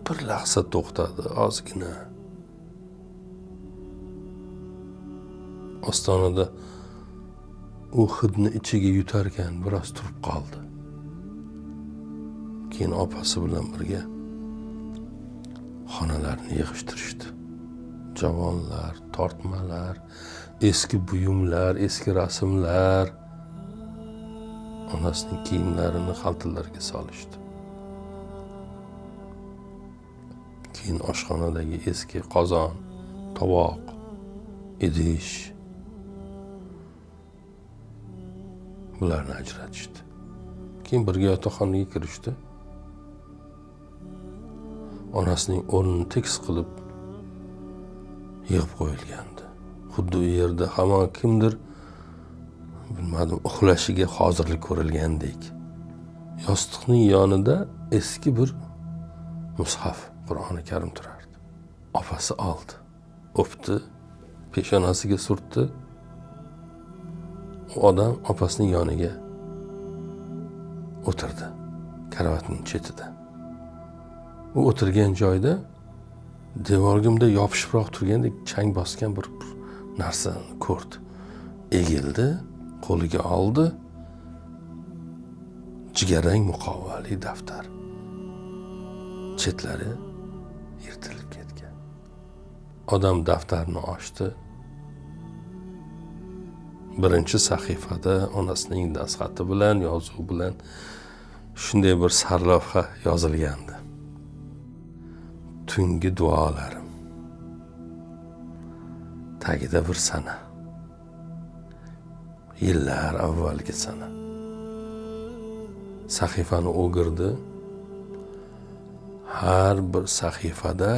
Bir lahza to'xtadi ozgina. Ostonada u hidni ichiga yutarkan biroz turib qoldi. Keyin opasi bilan birga xonalarni yig'ishtirishdi. Javonlar, tortmalar, eski buyumlar, eski rasmlar, onasining kiyimlarini xaltalarga solishdi. Keyin oshxonadagi eski qozon, tovoq, idish bularni ajratishdi. Keyin birga yotoqxonaga kirishdi. Onasining o'rnini tekis qilib yig'ib qo'yilgandi. Xuddi u yerda hamon kimdir, bilmadim, uxlashiga hozirlik ko'rilgandek. Yostiqning yonida eski bir mushaf, Qur'oni Karim turardi. Opasi oldi, o'pdi, peshonasiga surtdi. U odam opasining yoniga o'tirdi, karavotning chetida. U o'tirgan joyda devorga bunday yopishibroq turgandek chang bosgan bir narsani ko'rdi. Egildi, qo'liga oldi. Jigarrang muqovali daftar. Chetlari yirtilib ketgan. Odam daftarni ochdi. Birinchi sahifada onasining dastxati bilan, yozuv bilan shunday bir sarlavha yozilgandi. Tungi duolarim. Tagida bir sana. Yillar avvalgi sana. Sahifani o'girdi. Har bir sahifada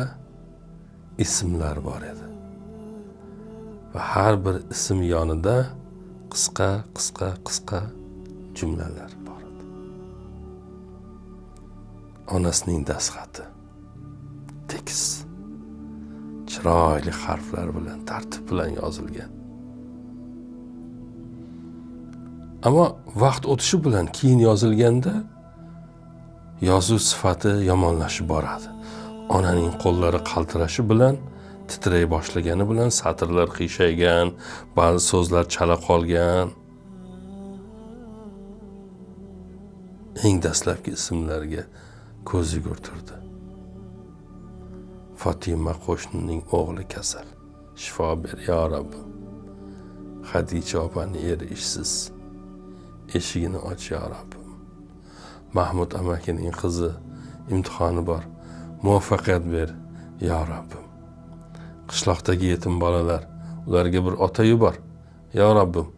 ismlar bor edi. Va har bir ism yonida qisqa, qisqa, qisqa jumlalar bor edi. Onasining dastxati tekis, chiroyli harflar bilan, tartib bilan yozilgan. Ammo vaqt o'tishi bilan keyin yozilganda yozuv sifati yomonlashib boradi. Onaning qo'llari qaltirashi bilan, titray boshlagani bilan satrlar qiyshaygan, ba'zi so'zlar chala qolgan. Eng dastlabki ismlarga ko'z yugurtirdi. Fatima qo'shnining o'g'li kasal. Shifo ber ya Rabbim. Xadicha opaning eri ishsiz. Eshigini och ya Rabbim. Mahmud amakining qizi imtihoni bor. Muvaffaqiyat ber ya Rabbim. Qishloqdagi yetim bolalar, ularga bir ota yubor ya Rabbim.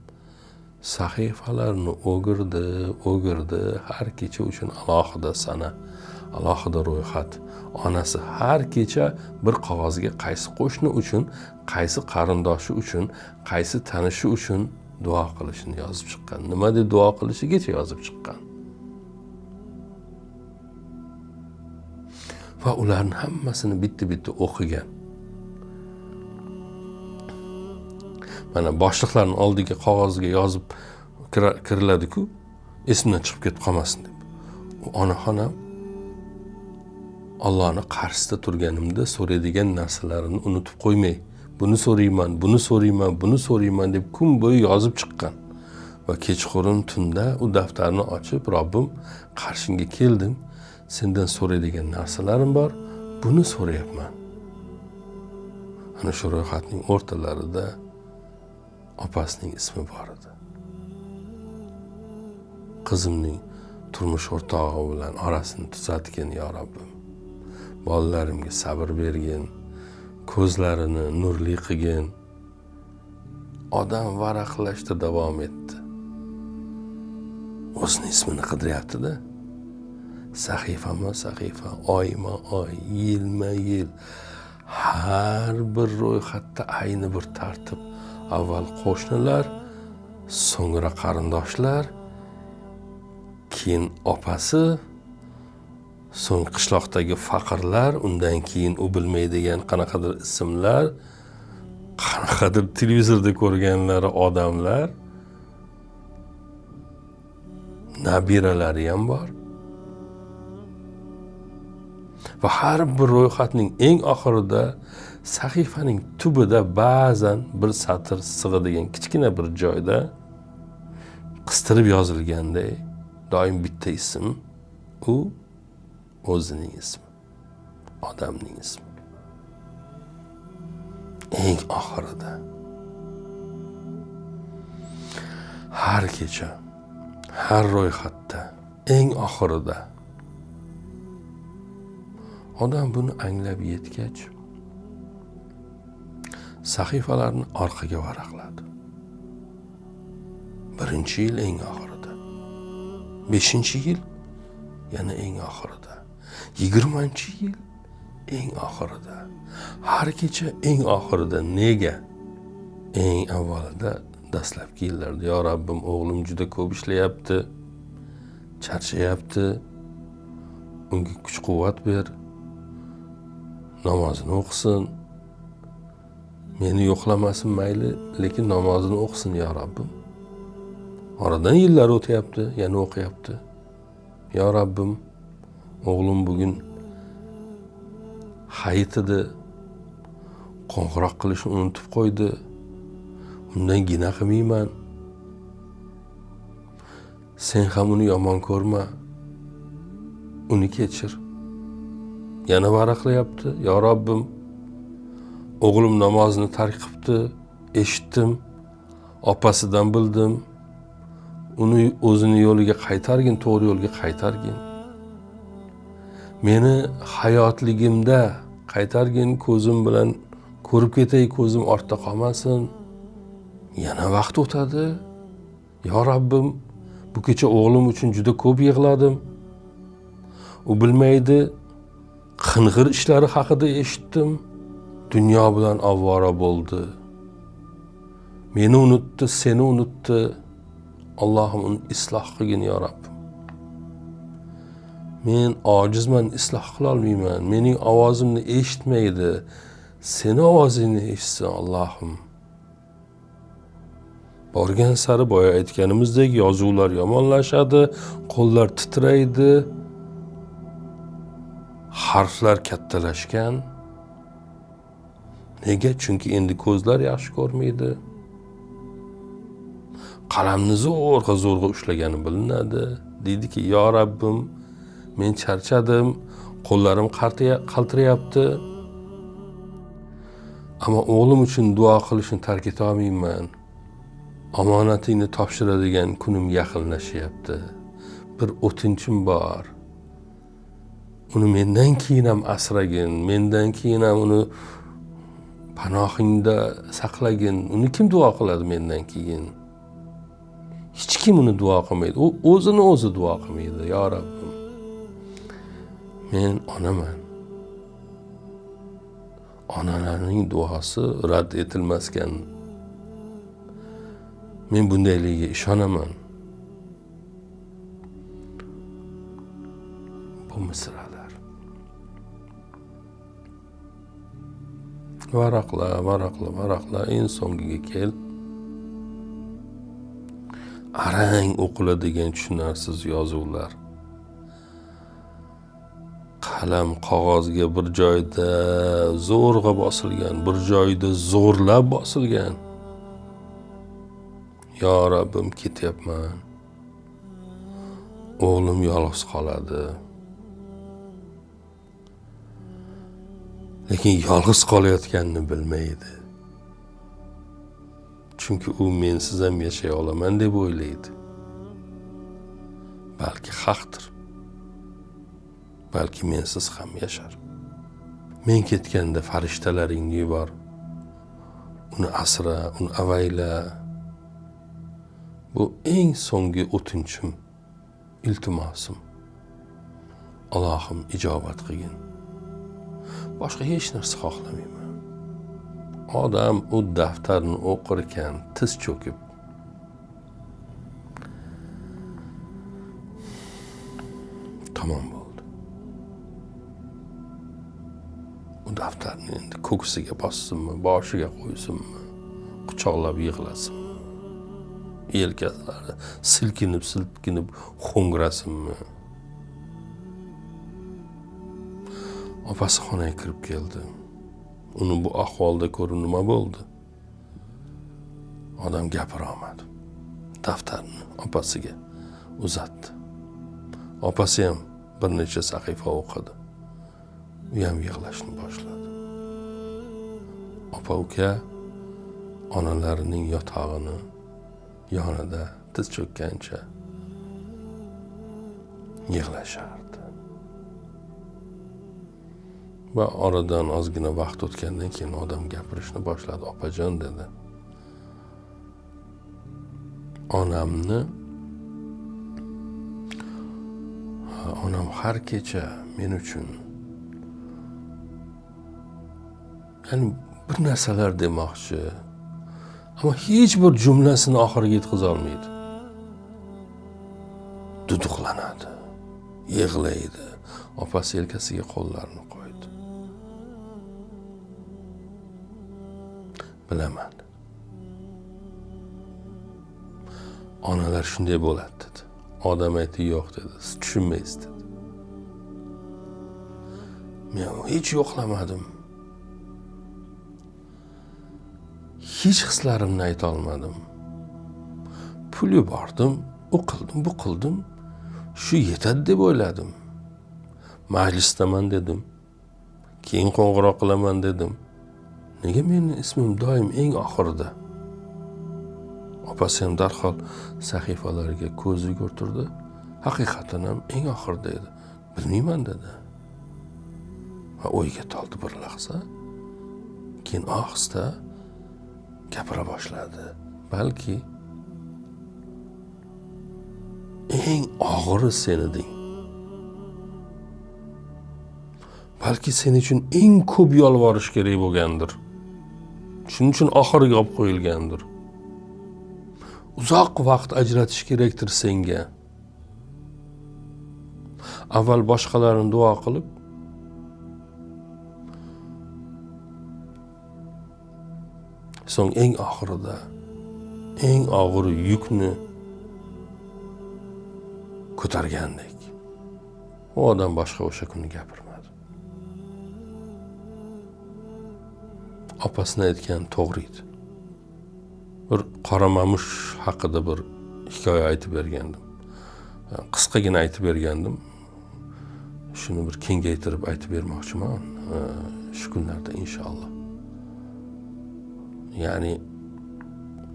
Sahifalarni o'girdi, o'girdi, har kecha uchun alohida sana, Alohida ro'yxat. Onasi har kecha bir qog'ozga qaysi qo'shni uchun, qaysi qarindoshi uchun, qaysi tanishi uchun duo qilishini yozib chiqqan. Nima deb duo qilishigacha yozib chiqqan. Va ularning hammasini bitta-bitta o'qigan. Mana boshliqlarning oldiga qog'ozga yozib kiriladi-ku, esimdan chiqib ketib qolmasin deb. U onaxonam Allohning qarshisida turganimda so'raydigan narsalarini unutib qo'ymay, buni so'rayman, buni so'rayman, buni so'rayman deb kun bo'yi yozib chiqqan. Va kechqurun tunda u daftarni ochib, Robbim, qarshingga keldim, sendan so'raydigan narsalarim bor, buni so'rayapman. Ana shu ro'yxatning o'rtalarida opasining ismi bor edi. Qizimning turmush o'rtog'i bilan orasini tuzatgin, yo Robbim. Bolalarimga sabr bergin, ko'zlarini nurli qilgin. Odam varaqlashda davom etdi. O'zining ismini qidiryapti-da. Sahifama sahifa, oyma oy, yilma yil, har bir ro'yxatda ayni bir tartib. Avval qo'shnilar, so'ngra qarindoshlar, keyin opasi, so'ng qishloqdagi faqirlar, undan keyin u bilmaydigan qanaqadir ismlar, qanaqadir televizorda ko'rganlari odamlar, nabiralari ham bor. Va har bir ro'yxatning eng oxirida, sahifaning tubida ba'zan bir satr sig'adigan kichkina bir joyda qistirib yozilganday doim bitta ism, u o'zining ismi, odamning ismi. Eng oxirida har kecha, har ro'yxatda eng oxirida odam buni anglab yetgach, sahifalarni orqaga varaqladi. Birinchi yil eng oxirida, 5-yil yana eng oxirida, 20-yil eng oxirida, har kecha eng oxirida. Nega? Eng avvalida dastlabki yillarda, yo Rabbim, o'g'lim juda ko'p ishlayapti, charchayapti, unga kuch-quvvat ber, namozini o'qisin, meni yo'qlamasin mayli, lekin namozini o'qisin yo Rabbim. Oradan yillar o'tyapti, yana o'qiyapti. Yo Rabbim, o'g'lim bugun hayit edi, qo'ng'iroq qilishni unutib qo'ydi, undan gina qilmayman, sen ham uni yomon ko'rma, uni kechir. Yana varaqlayapti. Yo Robbim, o'g'lim namozini tark qilibdi, eshitdim, opasidan bildim, uni o'zini yo'liga qaytargin, to'g'ri yo'lga qaytargin. Meni hayotligimda qaytargin, ko'zim bilan ko'rib ketay, ko'zim ortda qolmasin. Yana vaqt o'tadi. Yo Robbim, bu kecha o'g'lim uchun juda ko'p yig'ladim. U bilmaydi, qing'ir ishlari haqida eshitdim. Dunyo bilan ovora bo'ldi. Meni unutdi, seni unutdi. Allohim uni isloh qilgin yo Robbim. Men ojizman, isloh qila olmayman. Mening ovozimni eshitmaydi. Seni ovozingni eshitsin Allohim. Borgan sari boya aytganimizdek yozuvlar yomonlashadi, qo'llar titraydi, harflar kattalashgan. Nega? Chunki endi ko'zlar yaxshi ko'rmaydi. Qalamni zo'rg'a zo'rg'a ushlagani bilinadi. Deydiki, yo Rabbim, men charchadim, qo'llarim qaltirayapti. Ammo o'g'lim uchun duo qilishni tark eta olmayman. Omonatingni topshiradigan kunim yaqinlashyapti. Bir o'tinchim bor. Uni mendan keyin ham asragin, mendan keyin ham uni panohingda saqlagin. Uni kim duo qiladi mendan keyin? Hech kim uni duo qilmaydi. U o'zini o'zi duo qilmaydi. Yo Rabbim, Men onaman. Onalarning duosi rad etilmaskan. Men bundayligiga ishonaman. Bu misralar. Varaqla, varaqla, varaqla, eng so'ngiga kel. Arang o'qiladigan tushunarsiz yozuvlar. Qalam qog'ozga bir joyda zo'rg'a bosilgan, bir joyda zo'rlab bosilgan. Yo Rabbim, ketyapman. O'g'lim yolg'iz qoladi. Lekin yolg'iz qolayotganini bilmaydi. Chunki u mensiz ham yashay olaman deb o'ylaydi. Balki haqdir. Balki mensiz ham yashar. Men ketganda farishtalaringni yubor. Uni asra, uni avayla. Bu eng so'nggi o'tinchim, iltimosim. Allohim ijobat qilgin. Boshqa hech narsa xohlamayman. Odam u daftarni o'qir ekan, tiz cho'kib, tamom bo'ldi. U daftarni endi ko'ksiga bossinmi, boshiga qo'ysinmi, quchoqlab yig'lasinmi, yelkalari silkinib silkinib xo'ngrasinmi? Opasi xonaga kirib keldi. Uni bu ahvolda ko'rib nima bo'ldi? Odam gapira olmadi. Daftarni opasiga uzatdi. Opasi ham bir necha sahifa o'qidi. U ham yig'lashni boshladi. Opa uka onalarining yotog'ini yonida tiz cho'kkancha yig'lashardi. Va oradan ozgina vaqt o'tgandan keyin odam gapirishni boshladi. Opajon, dedi. Onam har kecha men uchun, ya'ni bir narsalar demoqchi, ammo hech bir jumlasini oxiriga yetkaza olmaydi. Duduqlanadi, yig'laydi. Opasi yelkasiga qo'llarini qo'ydi. Bilaman. Onalar shunday bo'ladi, dedi. Odam aytdi, yo'q, dedi. Siz tushunmaysiz, dedi. Men hech yo'qlamadim. Hech hislarimni ayta olmadim. Pul yubordim, u qildim, bu qildim. Shu yetadi deb o'yladim. Majlisdaman dedim. Keyin qo'ng'iroq qilaman dedim. Nega meni ismim doim eng oxirida? Opasi ham darhol sahifalarga ko'z yugurtirdi. Haqiqatan ham eng oxirida edi. Bilmayman, dedi. Va o'yga toldi bir lahza. Keyin ohista gapira boshladi. Balki eng og'iri sen eding. Balki sen uchun eng ko'p yolvorish kerak bo'lgandir. Shuning uchun oxiriga olib qo'yilgandir. Uzoq vaqt ajratish kerakdir senga. Avval boshqalarni duo qilib, so'ng eng oxirida eng og'ir yukni ko'targandek. U odam boshqa o'sha kuni gapirmadi. Opasini aytgan to'g'ri edi. Bir qoramamush haqida bir hikoya aytib bergandim. Qisqagina aytib bergandim. Shuni bir kengaytirib aytib bermoqchiman shu kunlarda inshaalloh. Ya'ni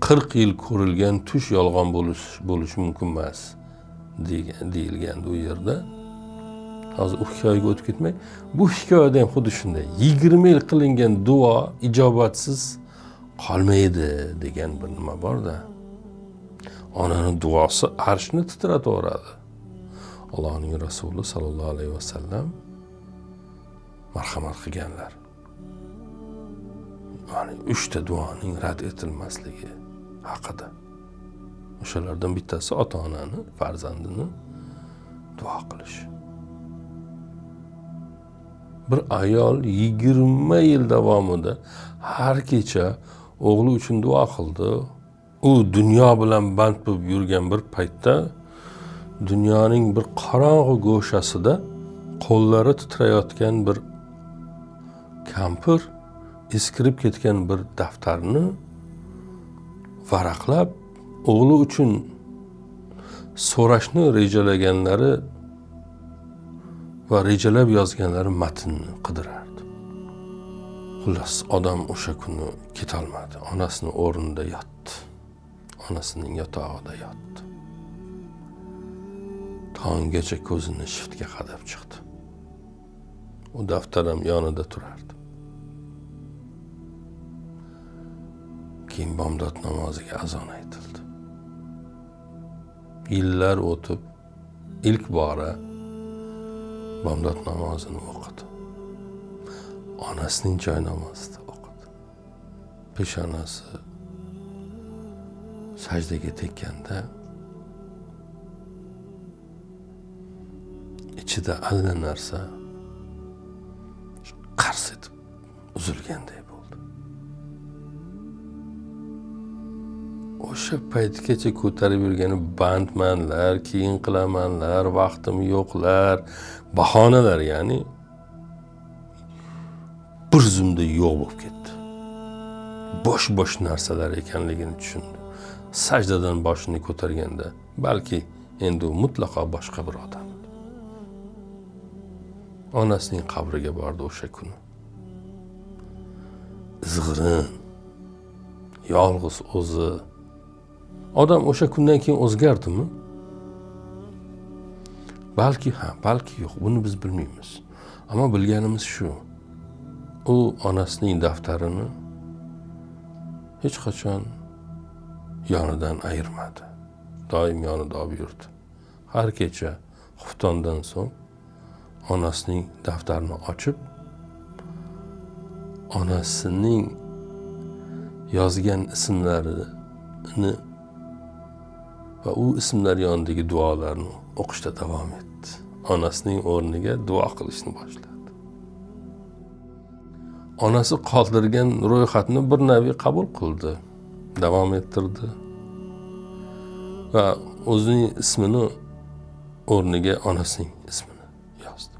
40 yil ko'rilgan tush yolg'on bo'lishi mumkin emas deyilgandi u yerda. Hozir u hikoyaga o'tib ketmay, bu hikoyada ham xuddi shunday. 20 yil qilingan duo ijobatsiz qolmaydi degan bir nima bor-da. Onaning duosi arshni titrataveradi. Allohning Rasuli sallallohu alayhi vasallam marhamat qilganlar. Ya'ni 3 ta duoning rad etilmasligi haqida. O'shalardan bittasi ota-onani, farzandini duo qilish. Bir ayol 20 yil davomida har kecha o'g'li uchun duo qildi. U dunyo bilan band bo'lib yurgan bir paytda dunyoning bir qorong'u go'shasida qo'llari titrayotgan bir kampir eskirib ketgan bir daftarni varaqlab o'g'li uchun so'rashni rejalaganlari va rejalab yozganlari matnni qidirardi. Xullas, odam o'sha kuni ketolmadi. Onasini o'rnida yotdi. Onasining yotog'ida yotdi. Tonggacha ko'zini shiftga qadab chiqdi. U daftar ham yonida turardi. Keyin bomdod namoziga azon aytildi. Yillar o'tib ilk bora bomdod namozini o'qidi. Onasining joy namozida o'qidi. Peshonasi sajdaga tekkanda ichida alla narsa qars etib uzilganday bo'ldi. O'sha paytgacha ko'tarib yurgani bandmanlar, keyin qilamanlar, vaqtim yo'qlar, bahonalar, ya'ni bir zumda yo'q bo'lib ketdi. Bosh-bosh narsalar ekanligini tushundi. Sajdadan boshini ko'targanda balki endi u mutlaqo boshqa bir odam edi. Onasining qabriga bordi o'sha kuni. Izg'irin, yolg'iz o'zi. Odam o'sha kundan keyin o'zgardimi? Balki ha, balki yo'q, buni biz bilmaymiz. Ammo bilganimiz shu. U onasining daftarini hech qachon yonidan ayirmadi. Doim yonida olib yurdi. Har kecha xuftondan so'ng onasining daftarini ochib, onasining yozgan ismlarini va u ismlar yonidagi duolarni o'qishda davom etdi. Onasining o'rniga duo qilishni boshladi. Onasi qoldirgan ro'yxatni bir navi qabul qildi, davom ettirdi va o'zining ismini o'rniga onasining ismini yozdi.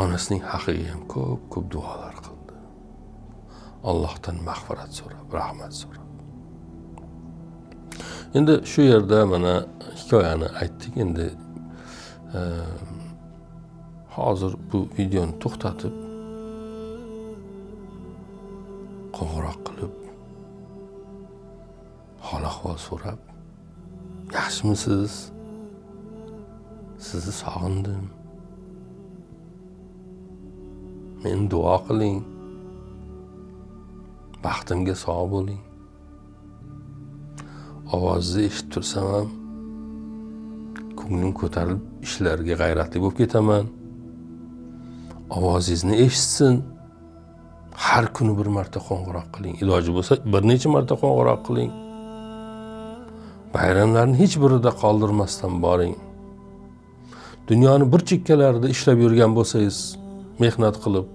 Onasining haqqiga ham ko'p-ko'p duolar qildi. Allohdan mag'firat so'rab, rahmat so'rab. Endi shu yerda mana hikoyani aytdik. Endi hozir bu videoni to'xtatib, qo'ng'iroq qilib, hol ahvol so'rab, yaxshimisiz? Sizni sog'indim. Meni duo qiling. Baxtimga sog' bo'ling. Ovozni eshitib tursam ham ko'nglim ko'tarilib ishlarga g'ayratli bo'lib ketaman. Ovozingizni eshitsin. Har kuni bir marta qo'ng'iroq qiling. Iloji bo'lsa bir necha marta qo'ng'iroq qiling. Bayramlarni hech birida qoldirmasdan boring. Dunyoni bir chekkalarida ishlab yurgan bo'lsangiz, mehnat qilib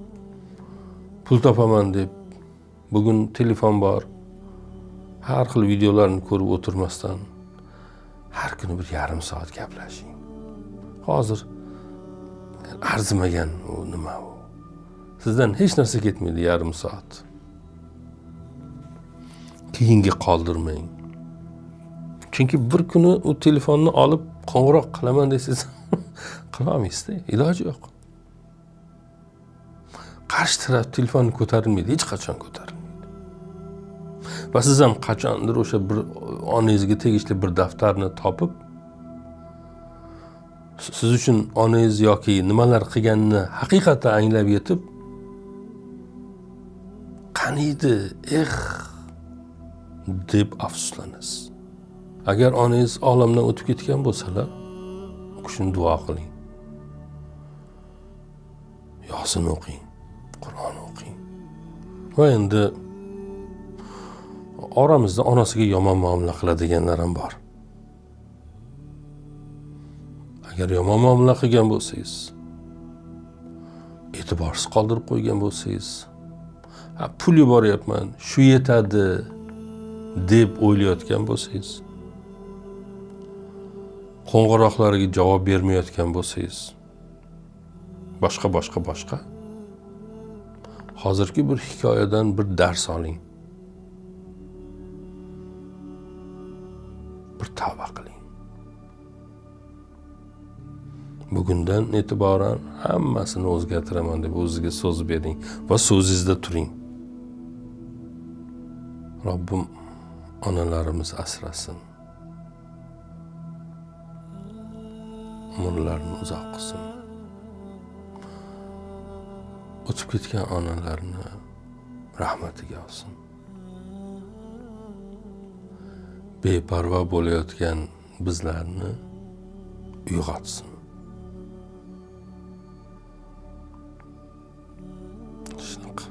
pul topaman deb, bugun telefon bor, har xil videolarni ko'rib o'tirmasdan har kuni bir yarim soat gaplashing. Hozir arzimagan u nima u? Sizdan hech narsa ketmaydi yarim soat. Keyinga qoldirmang. Chunki bir kuni u telefonni olib qo'ng'iroq qilaman desangiz qila olmaysiz-da, iloji yo'q. Qarshi taraf telefonni ko'tarilmaydi, hech qachon ko'tarilmaydi. Va siz ham qachondir o'sha bir onangizga tegishli bir daftarni topib, siz uchun onangiz yoki nimalar qilganini haqiqatan anglab yetib, qaniydi, eh deb afsuslanasiz. Agar onangiz olamdan o'tib ketgan bo'lsalar, u kishini duo qiling. Duosini o'qing, Qur'on o'qing. Va endi oramizda onasiga yomon muomala qiladiganlar ham bor. Agar yomon muomala qilgan bo'lsangiz, e'tiborsiz qoldirib qo'ygan bo'lsangiz, pul yuboryapman, shu yetadi deb o'ylayotgan bo'lsangiz, qo'ng'iroqlarga javob bermayotgan bo'lsangiz, boshqa boshqa boshqa, hozirgi bir hikoyadan bir dars oling. Bir tavba qiling. Bugundan e'tiboran hammasini o'zgartiraman deb o'zingizga so'z bering va so'zingizda turing. Robbim onalarimiz asrasin. Umrlarini uzoq qilsin. O'tib ketgan onalarni rahmatiga olsin. Beparvo bo'layotgan bizlarni uyg'otsin. Shunaqa.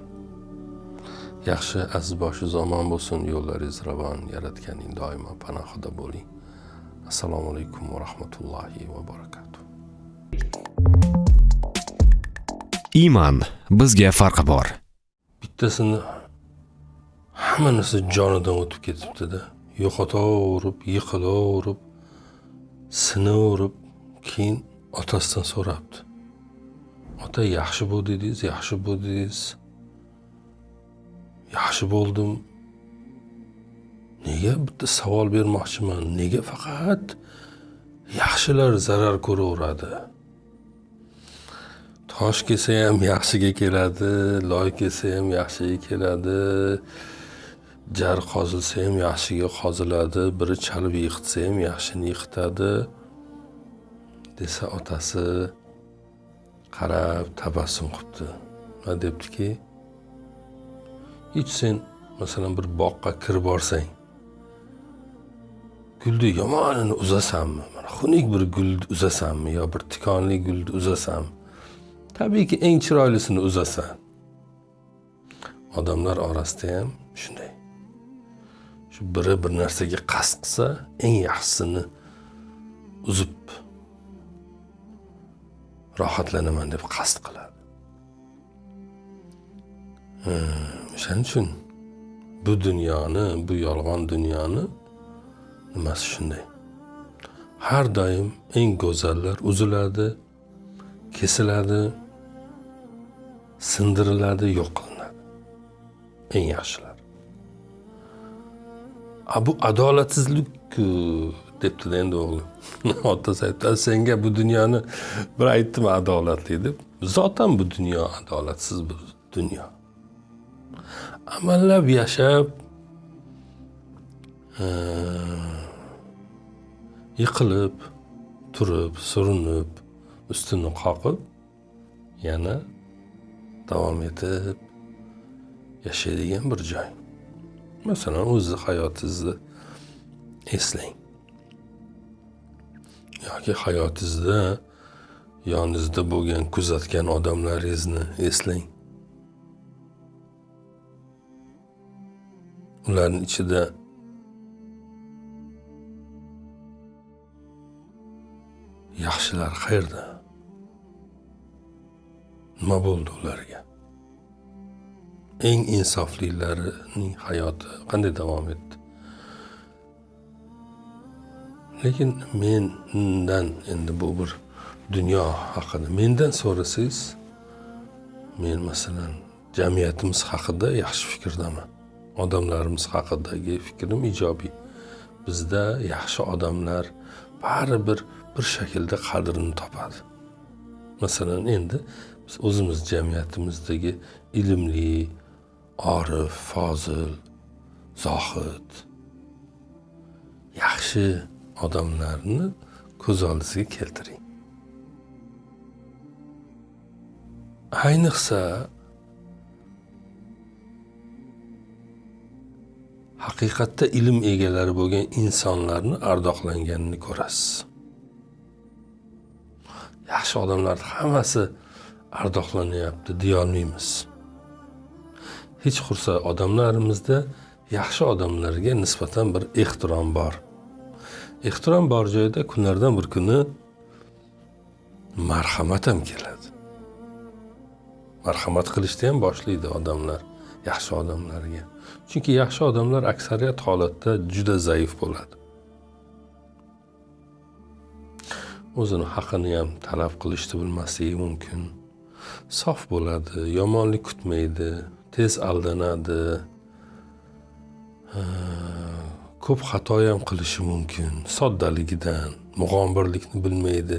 Yaxshi, aziz boshingiz omon bo'lsin, yo'llaringiz ravon, Yaratganning doimo panohida bo'ling. Assalomu alaykum va rahmatullohi va barakatuh. Iymon, bizga farqi bor. Bittasini hamma narsa jonidan o'tib ketibdi-da. Yo'qotaverib, yiqilaverib, sinaverib, keyin otasidan so'rabdi. Ota, yaxshi bo'l dedingiz, yaxshi bo'l dedingiz. Yaxshi bo'ldim. Nega bitta savol bermoqchiman? Nega faqat yaxshilar zarar ko'raveradi? Tosh kelsa ham yaxshiga keladi, loy kelsa ham yaxshiga keladi, jar qozilsa ham yaxshiga qoziladi, biri chalib yiqitsa ham yaxshini yiqitadi desa, otasi qarab tabassum qilibdi va debdiki, hech sen masalan bir boqqa kirib borsang, gulni yomonini uzasanmi? Mana xunuk bir gulni uzasanmi yo bir tikonli gulni uzasanmi? Tabiiyki eng chiroylisini uzasan. Odamlar orasida ham shunday. Shu biri bir narsaga qasd qilsa, eng yaxshisini uzib rohatlanaman deb qasd qiladi. O'shaning uchun bu dunyoni, bu yolg'on dunyoni nimasi shunday. Har doim eng go'zallar uziladi, kesiladi, sindiriladi, yo'q qilinadi. Eng yaxshilar. Bu adolatsizlik-ku debdi endi o'g'li. Otasi aytdi, senga bu dunyoni bir aytdim adolatli deb. Zotan bu dunyo adolatsiz bir dunyo. Amallab yashab, yiqilib, turib, surinib, ustini qoqib, yana davom etib yashaydigan bir joy. Masalan, o'zi hayotingizni eslang. Yoki hayotingizda yoningizda bo'lgan, kuzatgan odamlaringizni eslang. Ularning ichida yaxshilar qayerda? Nima bo'ldi ularga? Eng insoflilarining hayoti qanday davom etdi? Lekin mendan endi bu bir dunyo haqida mendan so'rasangiz, men masalan jamiyatimiz haqida yaxshi fikrdaman. Odamlarimiz haqidagi fikrim ijobiy. Bizda yaxshi odamlar baribir bir shaklda qadrini topadi. Masalan, endi biz o'zimiz jamiyatimizdagi ilmli, orif, fozil, zohid, yaxshi odamlarni ko'z oldingizga keltiring. Ayniqsa haqiqatda ilm egalari bo'lgan insonlarni ardoqlanganini ko'rasiz. Yaxshi odamlar hammasi ardoqlanyapti deyolmaymiz. Hech qursa odamlarimizda yaxshi odamlarga nisbatan bir ehtirom bor. Ehtirom bor joyda kunlardan bir kuni marhamat ham keladi. Marhamat qilishni ham boshlaydi odamlar yaxshi odamlarga. Chunki yaxshi odamlar aksariyat holatda juda zaif bo'ladi. O'zini haqini ham talab qilishni bilmasligi mumkin. Sof bo'ladi, yomonlik kutmaydi, tez aldanadi. Ko'p xato ham qilishi mumkin. Soddaligidan, mug'ombirlikni bilmaydi,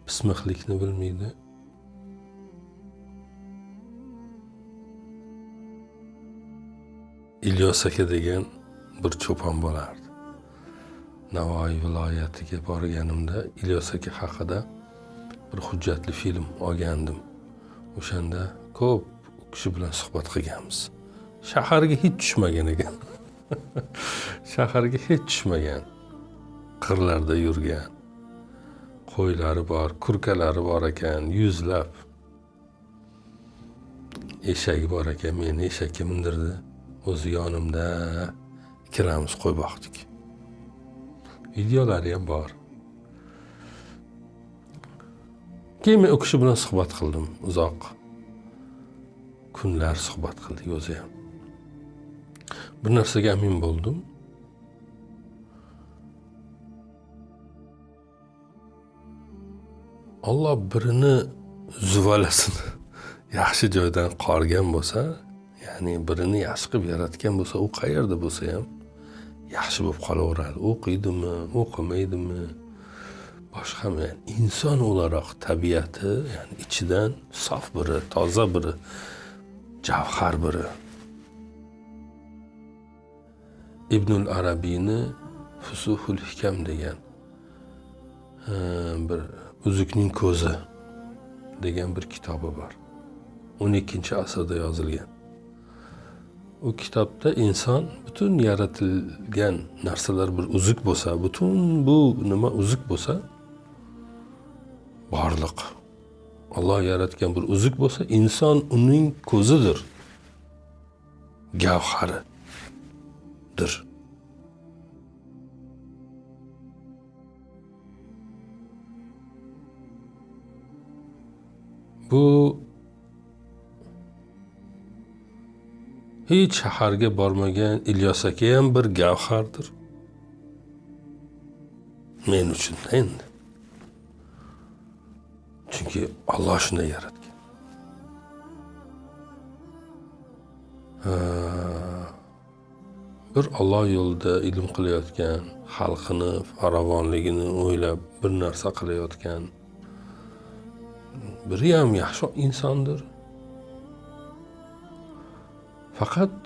pismiqlikni bilmaydi. Ilyos aka degan bir cho'pon bo'lardi. Navoiy viloyatiga borganimda Ilyos aka haqida bir hujjatli film olgandim. O'shanda ko'p kishi bilan suhbat qilganmiz. Shaharga hech tushmagan ekan. Shaharga hech tushmagan. Qirlarda yurgan. Qo'ylari bor, kurkalari bor ekan, yuzlab. Eshagi bor ekan, meni eshakka mindirdi. O'zi yonimda ikkalamiz qo'y boqdik. Videolari ham bor. Keyin men u kishi bilan suhbat qildim, uzoq kunlar suhbat qildik o'zi ham. Bir narsaga amin bo'ldim. Alloh birini zuvalasini yaxshi joydan qorgan bo'lsa, ya'ni birini yaxshi qilib yaratgan bo'lsa, u qayerda bo'lsa ham yaxshi bo'lib qolaveradi. O'qiydimi, o'qimaydimi, boshqami, yani inson o'laroq tabiati, ya'ni ichidan sof biri, toza biri, javhar biri. Ibnul Arabiyni Fusuhul Hikam degan bir uzukning ko'zi degan bir kitobi bor. 12-asrda yozilgan. U kitobda inson butun yaratilgan narsalar bir uzuk bo'lsa, butun bu nima uzuk bo'lsa, borliq Alloh yaratgan bir uzuk bo'lsa, inson uning ko'zidir, gavharidir. Bu hech shaharga bormagan Ilyos aka ham bir gavhardir. Men uchun endi. Chunki Alloh shunday yaratgan. Bir Alloh yo'lida ilm qilayotgan, xalqini farovonligini o'ylab bir narsa qilayotgan biri ham yaxshi insondir. Faqat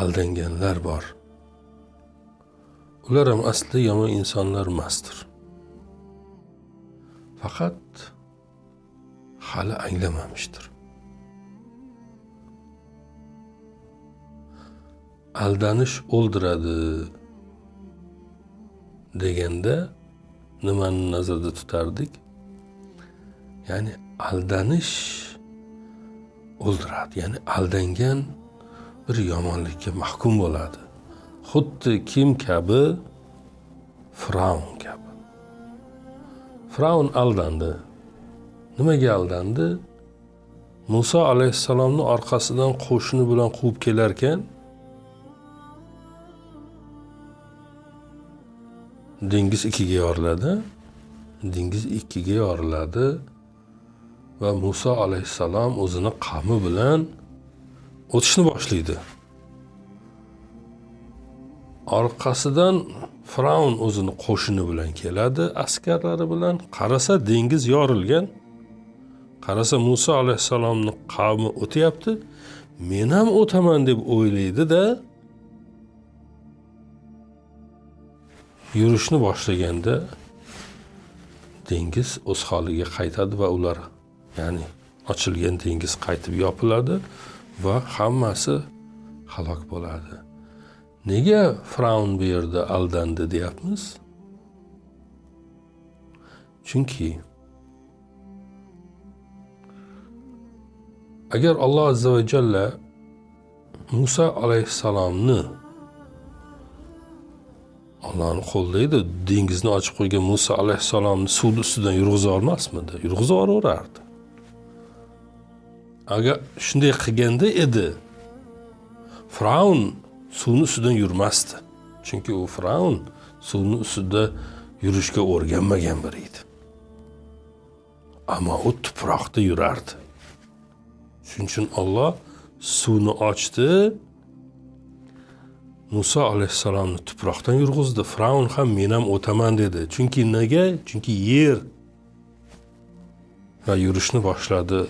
aldanganlar bor. Ular ham asli yomon insonlar emasdir. Faqat hali anglamamıştır. Aldanish o'ldiradi deganda nimani nazarda tutardik? Ya'ni aldanish o'ldiradi. Ya'ni aldangan bir yomonlikka mahkum bo'ladi. Xuddi kim kabi? Firavun kabi. Firavun aldandi. Nimaga aldandi? Musa alayhissalomni orqasidan qo'shini bilan quvib kelarkan, dengiz ikkiga yoriladi. Dengiz ikkiga yoriladi va Musa alayhissalom o'zini qavmi bilan o'tishni boshlaydi. Orqasidan Firavun o'zini qo'shini bilan keladi, askarlari bilan. Qarasa dengiz yorilgan. Qarasa Musa alayhissalomning qavmi o'tyapti. Men ham o'taman deb o'ylaydi-da, yurishni boshlaganda dengiz o'z holiga qaytadi va ular, ya'ni ochilgan dengiz qaytib yopiladi va hammasi halok bo'ladi. Nega Firavun bu yerda aldandi deyapmiz? Chunki Agar Alloh azza va jalla Musa alayhissalomni, Allohning qo'lida edi, dengizni ochib qo'ygan Musa alayhissalomni suvni ustidan yurg'iza olmasmidi? Yurg'izib yuborardi. Agar shunday qilganda edi, Firavn suvni ustidan yurmasdi. Chunki u Firavn suvni ustida yurishga o'rganmagan bir edi. Ammo u tuproqda yurardi. Shuning uchun Alloh suvni ochdi. Musa alayhissalomni tuproqdan yurg'izdi. Firavn ham men ham o'taman dedi. Chunki nega? Chunki yer va yurishni boshladi.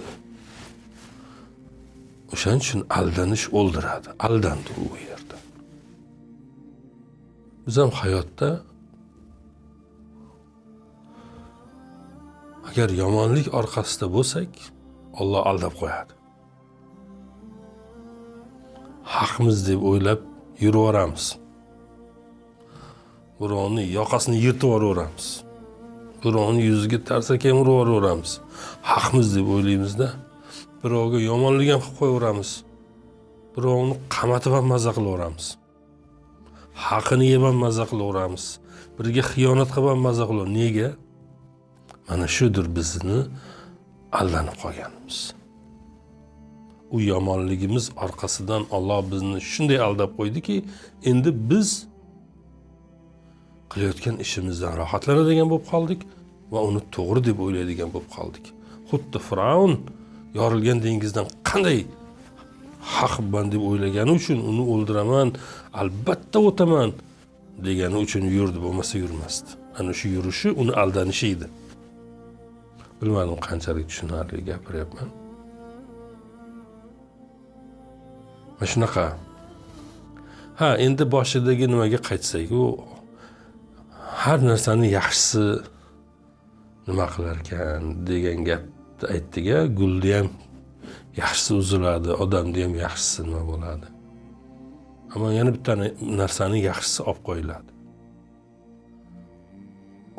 O'shaning uchun aldanish o'ldiradi. Aldandi u yerda. Biz ham hayotda agar yomonlik orqasida bo'lsak, Alloh aldab qo'yadi. Haqmiz deb o'ylab yuraveramiz. Birovni yoqasini yirtib yuboraveramiz. Birovni yuziga tarsaki ham urib yuboraveramiz. Haqmiz deb o'ylaymizda, birovga yomonlik ham qilib qo'yaveramiz. Birovni qamatib ham maza qilaveramiz. Haqini yeb ham maza qilaveramiz. Birga xiyonat qilib ham maza qilaveramiz. Nega? Mana shudir bizni aldanib qolganimiz. U yomonligimiz orqasidan Alloh bizni shunday aldab qo'ydiki, endi biz qilayotgan ishimizdan rohatlanadigan bo'lib qoldik va uni to'g'ri deb o'ylaydigan bo'lib qoldik. Xuddi Firavn yorilgan dengizdan qanday haqman deb o'ylagani uchun uni o'ldiraman, albatta o'taman degani uchun yurdi, bo'lmasa yurmasdi. Ana shu yurishi uni aldanishi edi. Bilmadim qanchalik tushunarli gapiryapman. Mana shunaqa. Ha, endi boshidagi nimaga qaytsak, u har narsani yaxshisi nima qilar ekan degan gapni aytdik-a, gulni ham yaxshisi uziladi, odamni ham yaxshisi nima bo'ladi. Ammo yana bitta narsani yaxshisi olib qo'yiladi.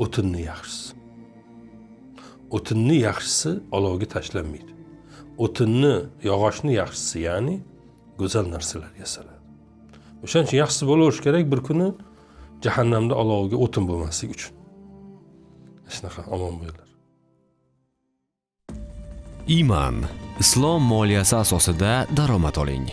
O'tinni yaxshisi. O'tinni yaxshisi olovga tashlanmaydi. O'tinni, yog'ochni yaxshisi, ya'ni go'zal narsalar yasaladi. O'shaning uchun yaxshisi bo'lavish kerak, bir kuni jahannamda olovga o'tin bo'lmasligi uchun. Shunaqa, omon bo'linglar. Iman, islom moliyasi asosida daromad oling.